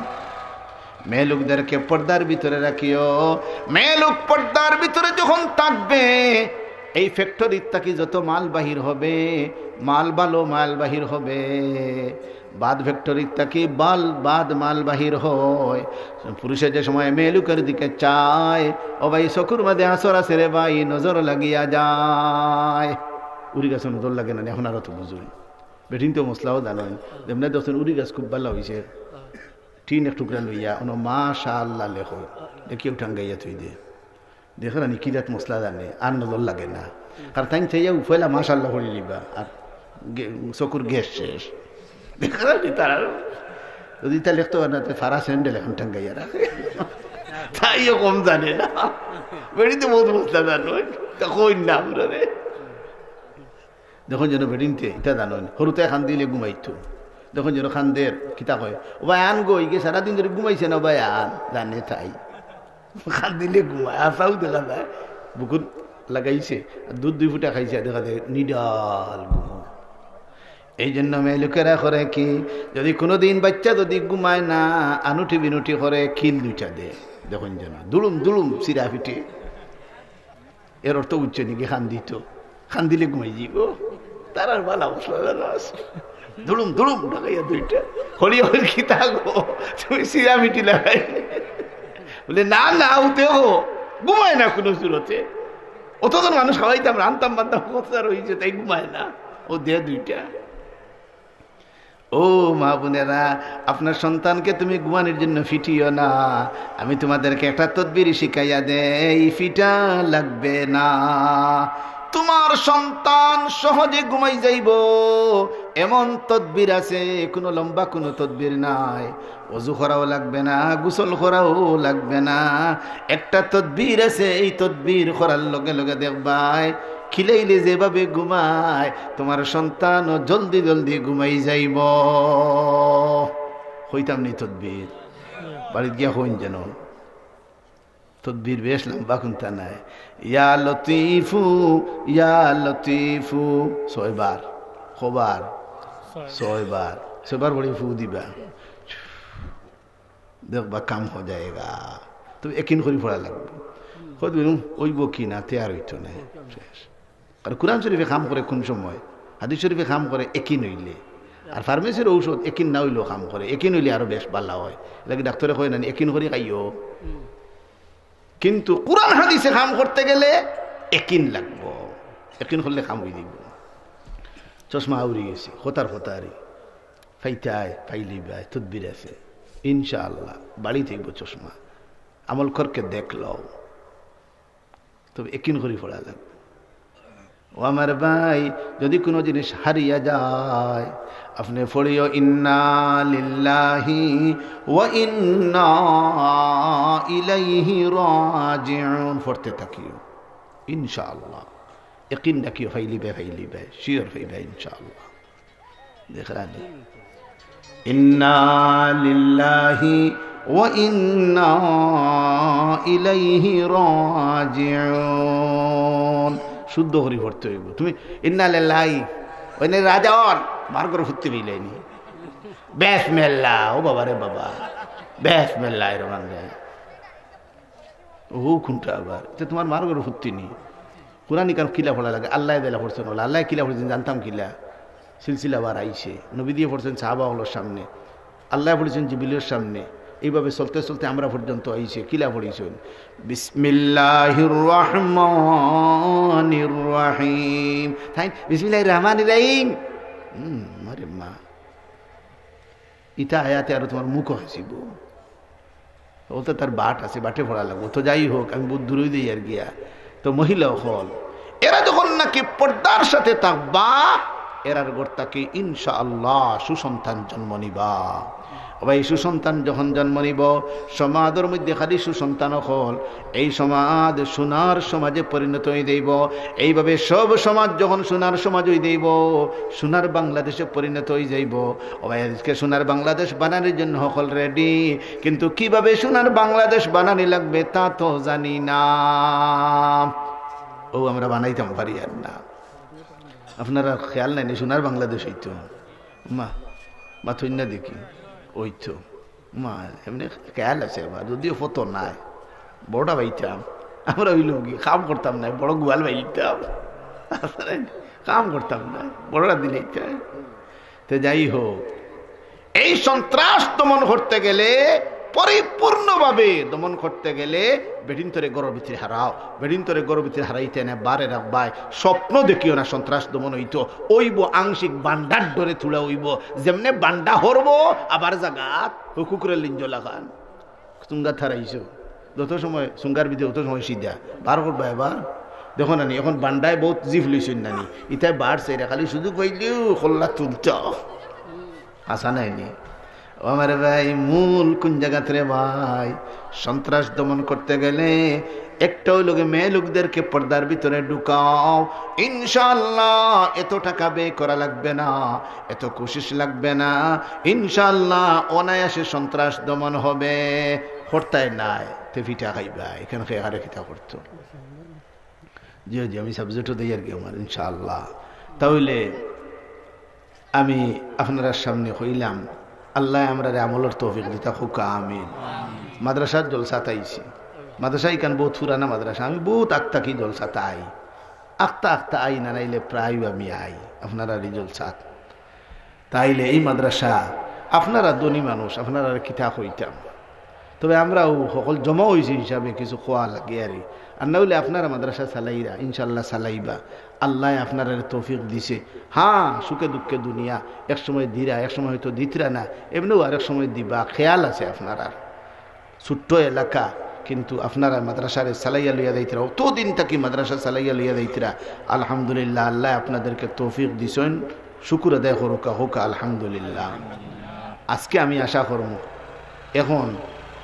মেয়েলোকদেরকে পর্দার ভিতরে রাখিও। মেয়েলোক পর্দার ভিতরে যখন থাকবে, এই ফ্যাক্টরির থাকি যত মাল বাহির হবে, মাল ভালো মাল বাহির হবে, বাদ ফ্যাক্টরির থাকি বাল, বাদ মাল বাহির হয়। পুরুষে যে সময় মেয়েলোকের দিকে চায়, ও ভাই, চকুর মাঝে আছর আছে রে ভাই, নজর লাগিয়া যায়। উরি গাছো নজর লাগে না, এখন আরো তো বুঝুন। বেটিন তো মশলাও জানেন, যেমনে দেখছেন উরি গাছ খুব ভালা অইছে। টিন এক টুকরা লইয়া অনো মাশাআল্লাহ লেখো, লেখিয়াউ টাঙ্গাইয়া থই দে। দেখরানি কি জাত মশলা জানে, আর নজর লাগে না। কারণ তাইন চাইয়াউ পয়লা মাশাআল্লাহ পড়ি লিবা, আর গে-, চকুর গ্যাস শেষ। দেখরানি তারা যদি তা লেখতো না, তে ফারা স্যান্ডেল এখন টাঙ্গাইয়া রাখে। তাইও কম জানে না। বেটি তো বহুত মশলা জানো, তা কই না আমরা রে। দেখইন যেন বেটিন্তে ইতা জানইন, হুরুতায় কান্দিলে ঘুমাইতো। দেখইন যেন কান্দের, কিতা কয়, "ও ভাই আন গো, ইগে সারাদিন ধরি ঘুমাইছে না ভাই আন", জানে তাই। কান্দিলে ঘুমায়, আছাউ দেখা যায়, বুকুত লাগাইছে, আর দুধ দুই ফুটা খাইছে, দেখা যায় নিডাল ঘুম। এই জন্য মেয়ে লোকেরা করে কি, যদি কুনুদিন বাইচ্চা যদি ঘুমায় না, আনুঠি বিনুঠি করে, খিল দুইটা দে। দেখইন যেন, দুলুম দুলুম, চিরা ফিটে। এর অর্থ বুঝছো নি, কি কান্দিতো, কান্দিলে ঘুমাই যাইবো। তারার বালা মশলা জানা আছে। দুলুম দুলুম ঢাকাইয়া দুইটা। হরি হরি কিতা গো, তুমি চিরা ফিটি লাগাই। বলে, "না, না, ও দেখো, ঘুমায় না কুনু সুরতে। অতজন মানুষ খাওয়াইতাম, রানতাম, বানতাম, কত আর অইছে, তাই ঘুমায় না। ও দে দুইটা।" ও মা বোনেরা, আপনার সন্তানকে তুমি ঘুমানির জন্য ফিটিও না। আমি তোমাদেরকে একটা তদবির শিখাইয়া দেই, ফিটা লাগবে না। তোমার সন্তান সহজে ঘুমাই যাইবো, এমন তদবির আছে, কুনু লম্বা কুনু তদবির নাই। অজু করাও লাগবে না, গোসল করাও লাগবে না। একটা তদবির আছে, এই তদবির করার লগে লগে দেখবায়, খিলাইলে যেভাবে ঘুমায়, তোমার সন্তানও জলদি জলদি ঘুমাই যাইবো। কইতাম নি তদবির, বাড়িত গিয়া কইন যেন। তদবির বেশ লম্বা কুন্তা নাই। ইয়া লতিফু, ইয়া লতিফু, ছয়বার। কবার? ছয়বার। ছয়বার পড়ি ফু দিবা। দেখবা কাম হো যায়গা। তুমি একিন করি পড়া লাগবো। কই দিন অইবো কি না, তৈয়ার অইতো না। শেষ। কারণ কুরআন শরীফে কাম করে কুন সময়? হাদিস শরীফে কাম করে একিন অইলে। আর ফার্মেসির ঔষধ একিন না অইলেও কাম করে, একিন অইলে আরো বেশ বালা অয়। এরলাগি ডাক্তরে কয় না নি, একিন করি খাইও। কিন্তু কুরআন হাদিসে কাম করতে গেলে একিন লাগবো, একিন করলে কাম অই যাইবো। চশমা আউরি গেছে, খতার খতারি, ফাইতায়, ফাইলিবায়, তদবির আছে। ইনশাআল্লাহ, বাড়ি থাকবো চশমা। আমল করকে দেখলো। তবে একিন করি পড়া লাগবো। ও আমার ভাই, যদি কুনু জিনিস হারিয়া যায়, আপনে পড়িও, "ইন্না লিল্লাহি ওয়া ইন্না ইলাইহি রাজিউন", পড়তে থাকিও। ইনশাআল্লাহ। একিন রাখিও, ফাইলিবায়, ফাইলিবায়, sure ফাইবায় ইনশাআল্লাহ। দেখরা নি? ইন্না লিল্লাহি ওয়া ইন্না ইলাইহি রাজিউন। শুদ্ধ করি পড়তে অইবো। তুমি ইন্না লিল্লাহি, ওই নে রাজাওয়ান, মার ঘরো ফুত্তি নিলাইনি। বিসমিল্লাহ, ও বাবা রে বাবা। বিসমিল্লাহির রহমানির রহিম। ও কুনটা আবার? ইটা তুমার মার ঘরো ফুত্তি নি। কুরআন ইখান কিলা পড়া লাগে? আল্লায় দিলা পড়ছইন, আল্লায় কিলা পড়ছইন জানতাম কিলা? সিলসিলাবার আইছে। নবীজিয়ে পড়ছইন সাহাবা অকলর সামনে, আল্লায় পড়ছইন জিবরিলর সামনে। এইভাবে চলতে চলতে আমরা পর্যন্ত আইছে। কিলা পড়ছইন? বিসমিল্লাহির রহমানির রহিম। তাইন বিসমিল্লাহির রহমানির রহিম। হুম, আরে মা। ইটা আয়াতে আরো তুমার মুখ হাসিবো। অতো তার বাট আছে, বাটে পড়া লাগবো। তো যাই হোক, আমি বহুত দূরই দেই আর গিয়া। তো মহিলা অকল, এরা যখন নাকি পর্দার সাথে থাকবা, এরার ঘর থাকি ইনশাআল্লাহ সুসন্তান জন্ম নিবা। ও ভাই, সুসন্তান যখন জন্ম নিবো, সমাজর মধ্যে খালি সুসন্তান অকল, এই সমাজ সোনার সমাজে পরিণত অই যাইবো। এইভাবে সব সমাজ যখন সোনার সমাজ অই যাইবো, সোনার বাংলাদেশে পরিণত অই যাইবো। ও ভাই, আজকে সোনার বাংলাদেশ বানানির জন্য হকল ready, কিন্তু কিভাবে সোনার বাংলাদেশ বানানি লাগবে তা তো জানি না। ও আমরা বানাইতাম পারি আর না। আপনারার খেয়াল নাই নি, সোনার বাংলাদেশ অইতো। মা, মাতইন না দেখি, অইতো। মা, এমনে খেয়াল আছে আমার, যদিও ফতো নাই, বড়টা পাইতাম। আমরা অইলো কি, কাম করতাম না, বড় গোয়াল পাইতাম। কাম করতাম না, বড়টা দিলাইতাম। তে যাই হোক, এই সন্ত্রাস দমন করতে গেলে পরিপূর্ণভাবে দমন করতে গেলে বেটিন্তরে ঘরর ভিতরে হারাও, বেটিন্তরে ঘরর ভিতরে হারাইতে না বারে রাখবায়। স্বপ্ন দেখিও না সন্ত্রাস দমন অইতো, অইবো আংশিক বান্দার ডরে থুড়া অইবো, যেমনে বান্দা হরবো আবার জাগাত হুকুকরে লিঞ্জ লাখান। সুঙ্গাত হারাইছো, যত সময় সুঙ্গার ভিতরে অত সময় সিধা বার করবা এবার। দেখো না নি, এখন বান্দায় বহুত জিফ লইছইন না নি, ইতায় বাড়ছে, এরা খালি সুযোগ পাইলেউ কল্লা তুলতো। হাছা নায় নি? ও আমার ভাই, মূল কোন জাগাত রে ভাই? সন্ত্রাস দমন করতে গেলে একটা অইলো গি মেয়ে লোকদেরকে পর্দার ভিতরে ঢুকাও, ইনশাআল্লাহ এত টাকা ব্যয় করা লাগবে না, এত কোশিশ লাগবে না, ইনশাআল্লাহ অনায়াসে সন্ত্রাস দমন হবে। করতায় নায়, তে ফিটা খাইবা, এখান খেয়ে আরে কিতা করতো। জি, জি, আমি সাবজেক্টও দেই আর কি আমার, ইনশাআল্লাহ। তাহলে আমি আপনারার সামনে কইলাম, আল্লায় আমরারে আমলর তৌফিক দিতা কউক্কা, আমিন। মাদ্রাসার জলসাত আইছি, মাদ্রাসা ইখান বহুত পুরানা মাদ্রাসা, আমি বহুত আগ থাকি জলসাত আই, আখতা আখতা আই, না নাইলে প্রায় আমি আই আপনারার ই জলসাত। তাইলে এই মাদ্রাসা, আপনারা ধনী মানুষ, আপনারারে কিতা কইতাম, তবে আমরাও হকল জমা অইছি হিসাবে কিছু কওয়া লাগে আর কি। আর না অইলে আপনারা মাদ্রাসা চালাইরা, ইনশাআল্লাহ চালাইবা। আল্লায় আপনারারে তৌফিক দিছে। হ্যাঁ, সুখে দুঃখে দুনিয়া, এক সময় দিরা, এক সময় হয়তো দিতরা না, এমনেও আরেক সময় দিবা, খেয়াল আছে আপনারার। ছোট্ট এলাকা, কিন্তু আপনারা মাদ্রাসারে চালাইয়া লইয়া যাইতরা, অতদিন থাকি মাদ্রাসা চালাইয়া লইয়া যাইতরা। আলহামদুলিল্লাহ, আল্লায় আপনাদেরকে তৌফিক দিছইন, শুকুর আদায় করুক্কা, কউক্কা আলহামদুলিল্লাহ। আজকে আমি আশা করমু, এখন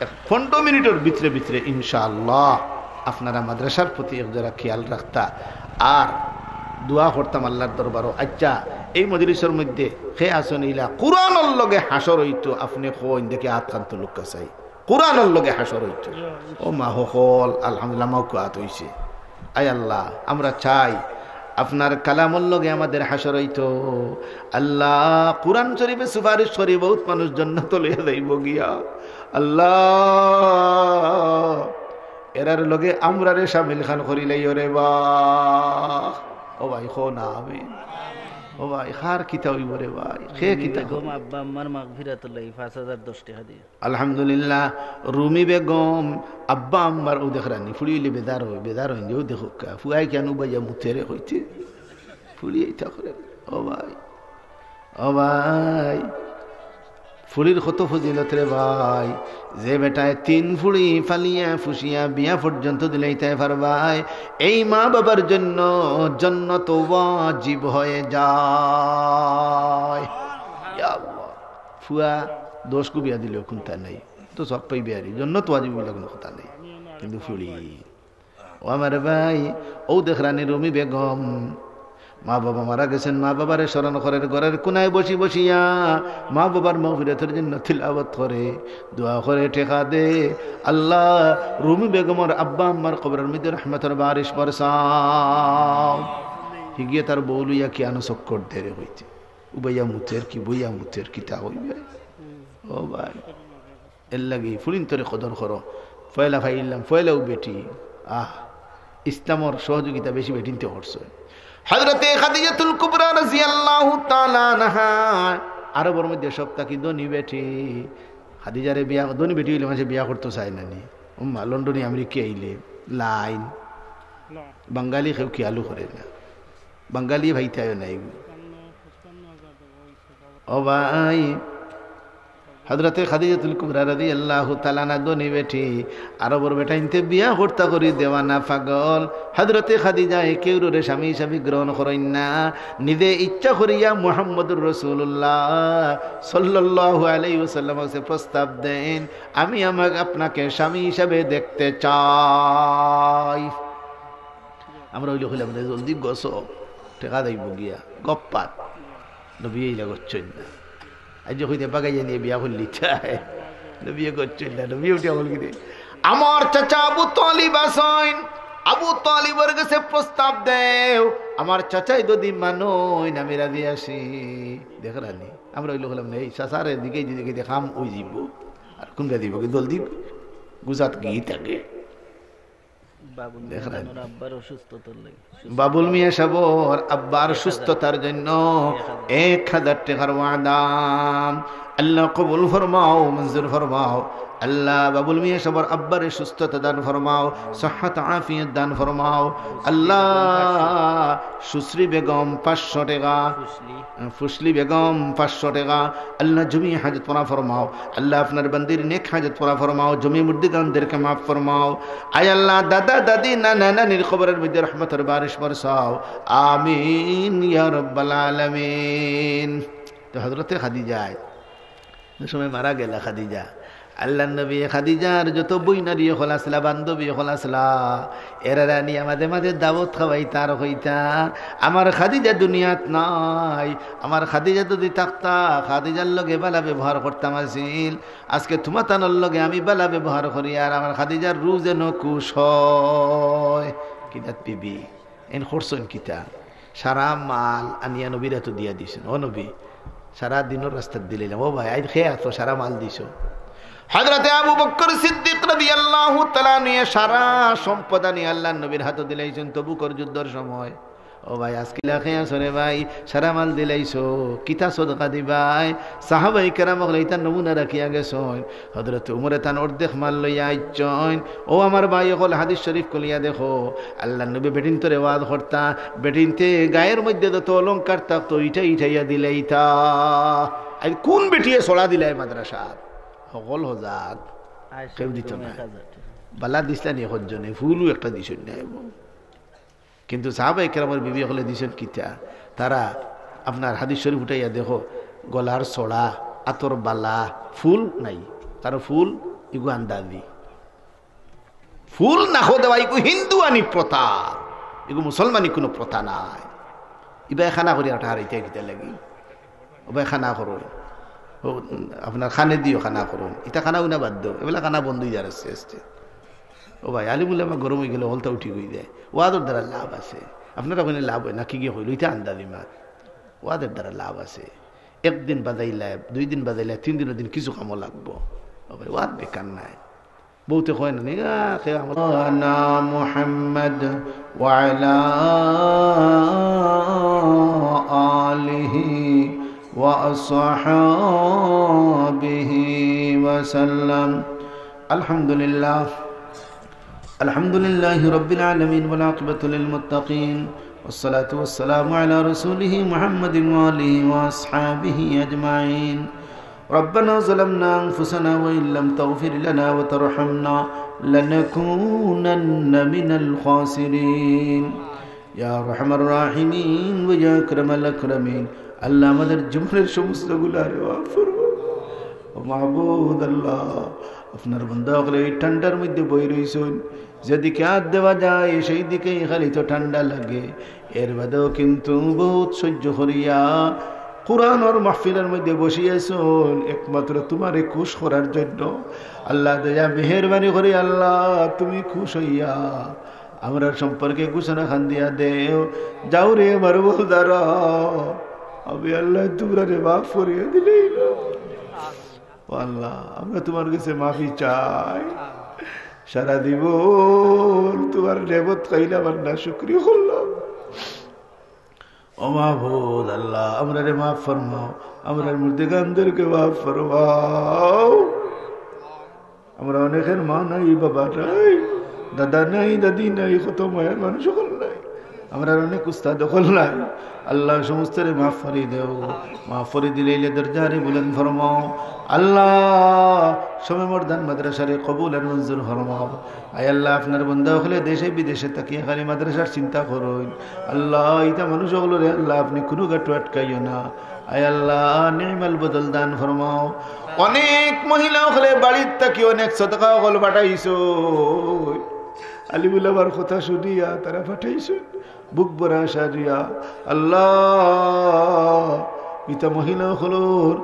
এক পনেরো মিনিটর ভিতরে ভিতরে ইনশাআল্লাহ আপনারা মাদ্রাসার প্রতি এক জরা খেয়াল রাখতা, আর দোয়া করতাম আল্লার দরবারো। আচ্ছা, এই মজলিসর মধ্যে কে আছইন ইলা কোরআনর লগে হাশর অইতো, আপনে কইন দেখি, আতখান তুলুক্কা চাই। কোরআনর লগে হাশর অইতো। ও মা হকল, আলহামদুলিল্লাহ, মাউক্কা আত অইছে। আয় আল্লাহ, আমরা চাই আপনার কালামর লগে আমাদের হাশর অইতো। আল্লাহ, কোরআন শরীফে সুপারিশ করি বহুত মানুষ জন্নত লইয়া যাইবো গিয়া। আল্লাহ, এরার লগে আমরারে শামিল খান করি লাইও রে বা। ও ভাই, কও না আমিন। ও ভাই, কার কিতা অইবো রে ভাই? কে কিতা বেগম অইবো? আব্বা আম্মার মাগফিরাতুর লাগি পাঁচ হাজার দশ টেকা দিয়া। আলহামদুলিল্লাহ, রুমি বেগম, আব্বা আম্মার, অউ দেখরানি, ফুড়ি অইলে বেজার অয়, বেজার অইন যে, অউ দেখউক্কা, ফুয়ায় কেনে উবাইয়া মুতেরে কইতে, ফুড়ি ইতা করে। ও ভাই, ও ভাই, ফুড়ির কত ফজিলত রে ভাই। যে বেটায় তিন ফুড়ি ফালিয়া ফুসিয়া বিয়া পর্যন্ত দিলাইতায় পারবায়, এই মা বাবার জন্য জন্নত ওয়াজিব হয়ে যায়। ইয়া আল্লাহ। ফুয়া দশ গু বিয়া দিলেও কুন্তা নাই, তো সব পাইবে আর, জন্নত ওয়াজিব বলে কোনো কথা নাই। কিন্তু ফুড়ি, ও আমার ভাই, অউ দেখরানি রুমি বেগম, মা বাবা মারা গেছইন, মা বাবারে স্মরণ করের, ঘরর কোনায় বসি বসিয়া মা বাবার মাগফিরাতর জন্য তিলাওয়াত করে, দোয়া করে, টেকা দে। আল্লাহ, রুমি বেগমর আব্বা আম্মার কবরর মধ্যে রহমতর বারিশ বরসাও। হিগিয়ে তার বউ লইয়া কিয়ানো চক্কর দেরে অইতে। উবাইয়া মুতের কি, বইয়া মুতের কিতা অইবে? ও ভাই, এর লাগি ফুড়িন্তরে কদর করো। পয়লা পাইলাম, পয়লাউ বেটি। আহ, ইসলামর সহযোগিতা বেশি বেটিন্তে করছে। হযরতে খাদিজাতুল কুবরা রাদিয়াল্লাহু তাআলা আনহা, আরবর মধ্যে সব থাকি ধনী বেটি। খাদিজারে বিয়া, ধনী বেটি অইলে মানষে বিয়া করতো চায় না নি। উম্মা, লন্ডনি আমেরিকা আইলে লাইন। বাঙালি কেউ খেয়ালও করে না। বাঙালি ভাইতায়ও নাই। ও ভাই, হযরতে খাদিজাতুল কুবরা রাদিয়াল্লাহু তাআলা আনহা ধনী বেটি, আরবর বেটাইন্তে বিয়া করতা করি দেওয়ানা পাগল। হযরতে খাদিজায় কেউররে স্বামী হিসাবে গ্রহণ করইন না, নিজে ইচ্ছা করিয়া মুহাম্মদুর রাসূলুল্লাহ সাল্লাল্লাহু আলাইহি ওয়াসাল্লামর কাছে প্রস্তাব দেন, "আমি আমাকে, আপনাকে স্বামী হিসাবে দেখতে চাই।" আমরা অইলে কইলাম, "রে, জলদি গছ, টেকা যাইবো গিয়া, গপ্পাত।" নবীয়ে ইলা করছইন না। আইজ যে কইতে বাগাইয়া নিয়া বিয়া করলি তাই, নবীয়ে করছইন না। নবীয়ে উঠিয়া বলকি দে, "আমার চাচা আবু তালিব আছইন, আবু তালিবর কাছে প্রস্তাব দেও, আমার চাচায় যদি মানইন, আমি রাজি আছি।" দেখরানি, আমরা অইলে কইলাম, "এই চাচারে দিকে দিকে দেখাম, অই যাইবো।" আর কুনটা দিবো কি, জলদি গুজাত গিয়ে থাকে। বাবুল মিয়া দেখলেন? সাবর আব্বার অসুস্থতার লাগি। বাবুল মিয়া সাবর আব্বার সুস্থতার জন্য এক হাজার টেকার ওয়াদা। আল্লাহ কবুল ফরমাও, মঞ্জুর ফরমাও। আল্লাহ, বাবুল মিয়া সাবর আব্বারে সুস্থতা দান ফরমাও, সহ্হত আফিয়ত দান ফরমাও। আল্লাহ, সুশ্রী বেগম পাঁচশো টেকা, ফুসলি বেগম পাঁচশো টেকা। আল্লাহ, জমি হাজত পুরা ফরমাও। আল্লাহ, আপনার বান্দির নেক হাজত পুরা ফরমাও, জমি মুর্দিগানদেরকে মাফ ফরমাও। আয় আল্লাহ, দাদা দাদি, নানা নানির কবরের মধ্যে রহমতের বারিশ বরসাও। আমিন ইয়া রাব্বাল আলামিন। তো হযরতে খাদিজায় যে সময় মারা গেলা খাদিজা, আল্লাহর নবী খাদিজার যত বইনারি অকল আছলা, বান্ধবী অকল আছলা, এরারে আনিয়া মাঝে মাঝে দাওয়াত খাওয়াইতা আর কইতা, "আমার খাদিজা দুনিয়াত নাই, আমার খাদিজা যদি থাকতা, খাদিজার লগে বালা ব্যবহার করতাম আছিল, আজকে তুমাতানর লগে আমি বালা ব্যবহার করি, আর আমার খাদিজার রু যেন খুশ অয়।" কিতাত বিবি, এন করছইন কিতা? সারা মাল আনিয়া নবীর আতো দিয়া দিছইন। "ও নবী, সারা দিনর রাস্তাত দিলাইলাম। ও ভাই, আইজ খেয়ে আসো, সারা মাল দিছো।" হযরতে আবু বকর সিদ্দিক রাদিয়াল্লাহু তাআলা আনহু সারা সম্পদ আনিয়া আল্লাহর নবীর আতো দিলাইছইন তবুকর যুদ্ধর সময়। "ও ভাই, আইজ কিলা খেয়ে আসো রে ভাই, সারা মাল দিলাইছো, কিতা সদকা দিবায়?" সাহাবায়ে কেরাম অকলে ইতা নমুনা রাখিয়া গেছইন। হযরত উমরে তান অর্ধেক মাল লইয়া আইছইন। ও আমার ভাই অকল, হাদিস শরীফ খুলিয়া দেখো, আল্লাহর নবী বেটিন্তরে ওয়াজ করতা, বেটিন্তে গায়ের মধ্যে যত অলংকার থাকতো, ইটা ইটাইয়া দিলাইতা। আর কোন বেটিয়ে ছড়া দিলায় মাদ্রাসাত? হকল হজাগ, কেউ দিত না। বালা দিছলা নি একজনে, ফুলও একটা দিছইন না। এবং কিন্তু সাহাবায়ে কেরামর বিবি অকলে দিছইন কিতা? তারা আপনার হাদিস শরীফ উঠাইয়া দেখো, গলার ছড়া, আতর বালা, ফুল নাই। কারণ ফুল ইগু আন্দাজি। ফুল না দেওয়া ইগু হিন্দুয়ানি প্রথা, ইগু মুসলমানি কুনু প্রথা নায়। ইবায় খানা করি ওটা হারাইতে কিতা লাগি? ওবায় খানা করইন, ও, আপনার খানে দিও খানা করইন, ইতা খানা উনা বাদ দেও, এবেলা খানা বন্ধ অই যার আস্তে আস্তে। ও ভাই, আলিম উলামা গরম অই গেলে হকলতা উঠি গই যায়। ওয়াজর দ্বারা লাভ আছে, আপনারা কইন লাভ অয় না, কিগিয়ে কইলো, ইতা আন্দাজি মাত। ওয়াজর দ্বারা লাভ আছে, একদিন বাজাইলায়, দুই দিন বাজাইলায়, তিন দিনর দিন কিছু কামো লাগবো। ও ভাই, ওয়াজ বেকার নায়। বউতে কয় না নি, "আ, কে আমার" مولانا محمد وعلى آله وأصحابه وسلم. الحمد لله. الحمد لله رب العالمين والعاقبة للمتقين والصلاة والسلام على رسوله محمد وآله وأصحابه أجمعين. ربنا ظلمنا أنفسنا وإن لم تغفر لنا وترحمنا لنكونن من الخاسرين. يا أرحم الراحمين ويا أكرم الأكرمين. আল্লাহ, আমাদের জীবনের সমস্ত গুনাহ মাফ করো। ও মাবুদ আল্লাহ, আপনার বান্দা অকলে এই ঠান্ডার মধ্যে বই রইছইন, যেদিকে আত দেওয়া যায় সেই দিকেই খালি তো ঠান্ডা লাগে। এর বাদেও কিন্তু বহুত সহ্য করিয়া কোরআনর মাহফিলর মধ্যে বসি আছইন একমাত্র তুমারে খুশ করার জন্য। আল্লাহ দয়া মেহেরবানি করি আল্লাহ তুমি খুশ অইয়া আমরার সম্পর্কে ঘোষণা খান দিয়া দেও, "যাও রে আমার বন্দারা, আমি আল্লাহ তুমরারে মাফ করিয়া দিলাইলাম।" ও আল্লাহ, আমরা তুমার গেছে মাফি চাই। সারা জীবন তুমার নেয়ামত খাইলাম আর নাশুকরি করলাম। ও মাবুদ আল্লাহ, আমরারে মাফ ফরমাও, আমরার মুর্দেগানদেরকে মাফ ফরমাও। আমরা অনেকের মা নাই, বাবা নাই, দাদা নাই, দাদি নাই, কত মায়ার মানুষ অকল নাই। আমরার অনেক উস্তাদ অকল নাই। আল্লাহ, সমস্তরে মাফ করি দেও। মাফ করি দিলাইলে দরজারে বুলন্দ ফরমাও। আল্লাহ, সময় মর্দান মাদ্রাসারে কবুল আর মঞ্জুর ফরমাও। আয় আল্লাহ, আপনার বন্দা অকলে দেশে বিদেশে থাকিয়া খালি মাদ্রাসার চিন্তা করইন। আল্লাহ, ইতা মানুষ অকলরে আল্লাহ আপনে কুনু গাটো আটকাইও না। আয় আল্লাহ, নির্মল বদল দান ফরমাও। অনেক মহিলা অকলে বাড়িত থাকি অনেক সদকা অকল পাঠাইছইন। আলিমুল আমার কথা শুনিয়া তারা পাঠাইছইন। বুক ভরা আশা দিয়া, আল্লাহ, ইতা মহিলা অকলর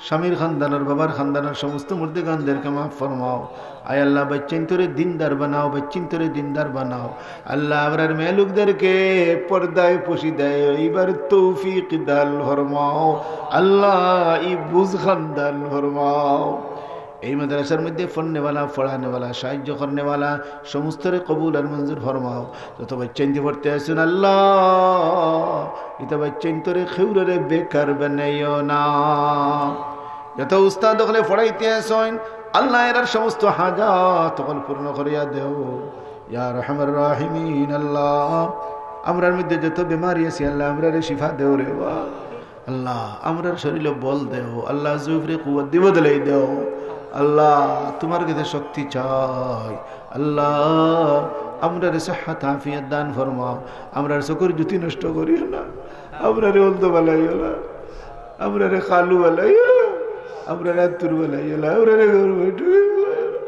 স্বামীর খানদানর, বাবার খানদানর সমস্ত মুর্দেগানদেরকে মাফ ফরমাও। আয় আল্লাহ, বাচ্চাইন্তরে দিনদার বানাও, বাচ্চাইন্তরে দিনদার বানাও। আল্লাহ, আমরার মেয়েলোকদেরকে পর্দায় পশিদায় অইবার তৌফিক দান ফরমাও। আল্লাহ, ই বুঝ খান দান ফরমাও। এই মাদ্রাসার মধ্যে পড়নেওয়ালা, পড়ানেওয়ালা, সাহায্য করনেওয়ালা সমস্তরে কবুল আর মঞ্জুর ফরমাও। যত বাচ্চাইন্তে পড়তে আছইন আল্লাহ, ইতা বাচ্চাইন্তরে কেউররে বেকার বানাইও না। যত উস্তাদ অকলে পড়াইতে আছইন, আল্লাহ, এরার সমস্ত হাজাত অকল পূর্ণ করিয়া দেও। ইয়া আরহামার রাহিমিন, আল্লাহ, আমরার মধ্যে যত বেমারি আছি, আল্লাহ, আমরারে শিফা দেও রে বা। আল্লাহ, আমরার শরীরে বল দেও। আল্লাহ, যুবরে কুওয়াত দি বদলাই দেও। আল্লাহ, তুমার কাছে শক্তি চাই। আল্লাহ, আমরারে সিহহাত আফিয়াত দান ফরমাও। আমরার চকুর জ্যোতি নষ্ট করিও না। আমরারে অন্ধ বানাইও না। আমরারে কালু বানাইও না। আমরারে আতুর বানাইও না। আমরারে ঘর বৈঠকি বানাইও না।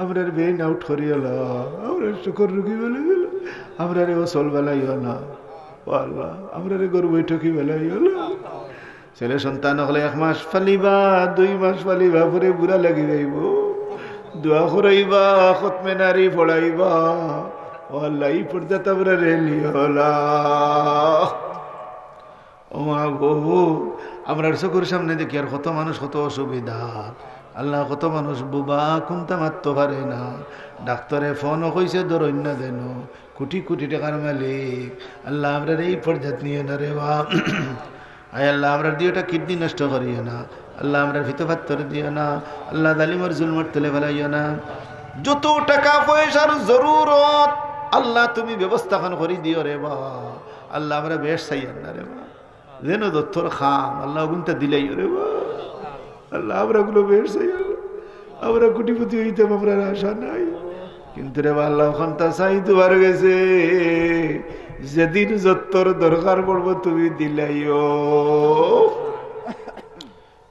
আমরারে বেইন আউট করিও না। আমরারে চকুর রুগী বানাইও না। আমরারে অচল বানাইও না। ও আল্লাহ, আমরারে ঘর বৈঠকি বানাইও না। ছেলে সন্তান অকলে এক মাস পালিবা, দুই মাস পালিবা, পরে বুড়া লাগি যাইবো। দোয়া করাইবা, খতমে নারি পড়াইবা। ও আল্লাহ, ই পর্যায়ে আমরারে নিও না। ও মাবুদ, আমরার চকুর সামনে দেখি আর কত মানুষ কত অসুবিধা। আল্লাহ, কত মানুষ বুবা, কুন্তা মাততো পারে না। ডাক্তরে ফোনও কইছে, ধরইন না যেন। কোটি কোটি টেকার মালিক। আল্লাহ, আমরারে ই পর্যায়ে নিও না রে বা। আয় আল্লাহ, আমরার দুইটা কিডনি নষ্ট করিও না। আল্লাহ, আমরার ফিতো ফাত্তর দিও না। আল্লাহ, জালিমর জুলমর তলে ফালাইও না। যত টেকা পয়সার জরুরত, আল্লাহ, তুমি ব্যবস্থাখান করি দিও রে বা। আল্লাহ, আমরা বেশ চাইয়ার না রে বা। যেন দত্তর খাম, আল্লাহ, অগুনতা দিলাইও রে বা। আল্লাহ, আমরা অগুলো বেশ চাইয়ার না। আমরা কোটিপতি অইতাম, আমরার আশা নাই। কিন্তু রে বা আল্লাহ, অখানতা চাই তুমার গেছে, যেদিন যত্তর দরকার পড়বো তুমি দিলাইও।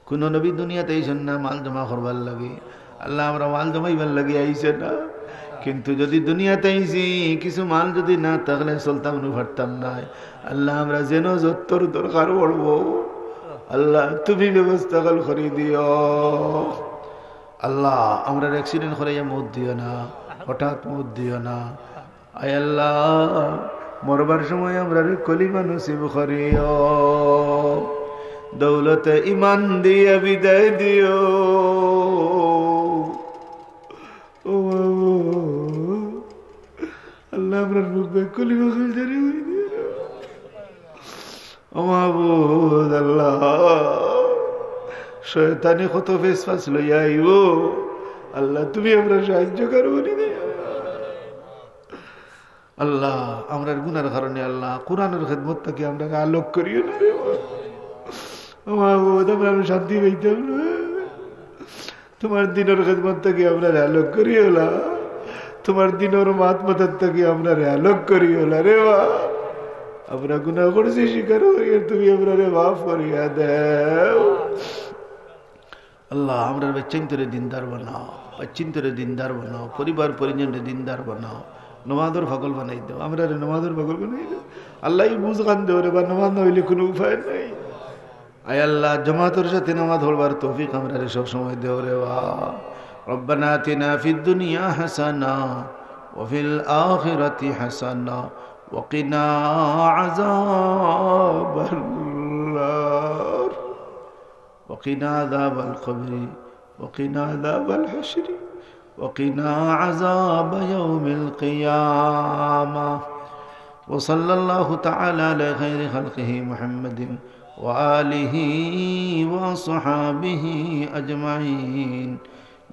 কুনু নবী দুনিয়াত আইছইন না মাল জমা করবার লাগি। আল্লাহ, আমরা মাল জমাইবার লাগি আইছি না। কিন্তু যদি দুনিয়াত আইছি, কিছু মাল যদি না থাকলে চলতাম নু পারতাম নায়। আল্লাহ, আমরা যেন যত্তর দরকার পড়বো, আল্লাহ, তুমি ব্যবস্থাখান করি দিও। আল্লাহ, আমরারে accident করাইয়া মউত দিও না, হঠাৎ মউত দিও না। আয় আল্লাহ, মরবার সময় আমরারে কলিমা নসিব করিও, দৌলতে ইমান দিয়া বিদায় দিও। ও মাবুদ, আল্লাহ, আমরার মুখ বায় কলিমা কইল জারি করি দিও। ও মাবুদ আল্লাহ, শয়তানে কত ফেসফাস লইয়া আইবো। আল্লাহ, তুমি আমরার সাহায্য করো নি রে। আল্লাহ, আমরার গুনার কারণে আল্লাহ, কোরআনর খেদমত থাকি আমরারে আলোক করিও না রে। ও মাবুদ, আমরা শান্তি পাইতাম না। তুমার দিনর খেদমত থাকি আমরারে আলোক করিও না। তুমার দিনর মাত মাতার থাকি আমরারে আলোক করিও না রে বা। আমরা গুনাহ করছি, স্বীকার করি, তুমি আমরারে মাফ করিয়া দেও। আল্লাহ, আমরার বাচ্চাইন্তরে দিনদার বানাও, বাচ্চাইন্তরে দিনদার বানাও, পরিবার পরিজনরে দিনদার বানাও, নমাজর পাগল বানাই দেও, আমরারে নমাজর পাগল বানাই দেও। আল্লাহ, ই বুঝ খান দেও রে বা, নমাজ না অইলে কুনু উপায় নাই। আয় আল্লাহ, জামাতর সাথে নামাজ পড়বার তৌফিক আমরারে সব সময় দেও রে বা। ربنا آتنا في الدنيا حسنة وفي الآخرة حسنة وقنا عذاب النار وقنا عذاب القبر وقنا عذاب الحشر وقنا عذاب يوم القيامة. وصلى الله تعالى على خير خلقه محمد وآله وأصحابه أجمعين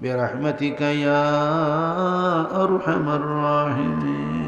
برحمتك يا أرحم الراحمين.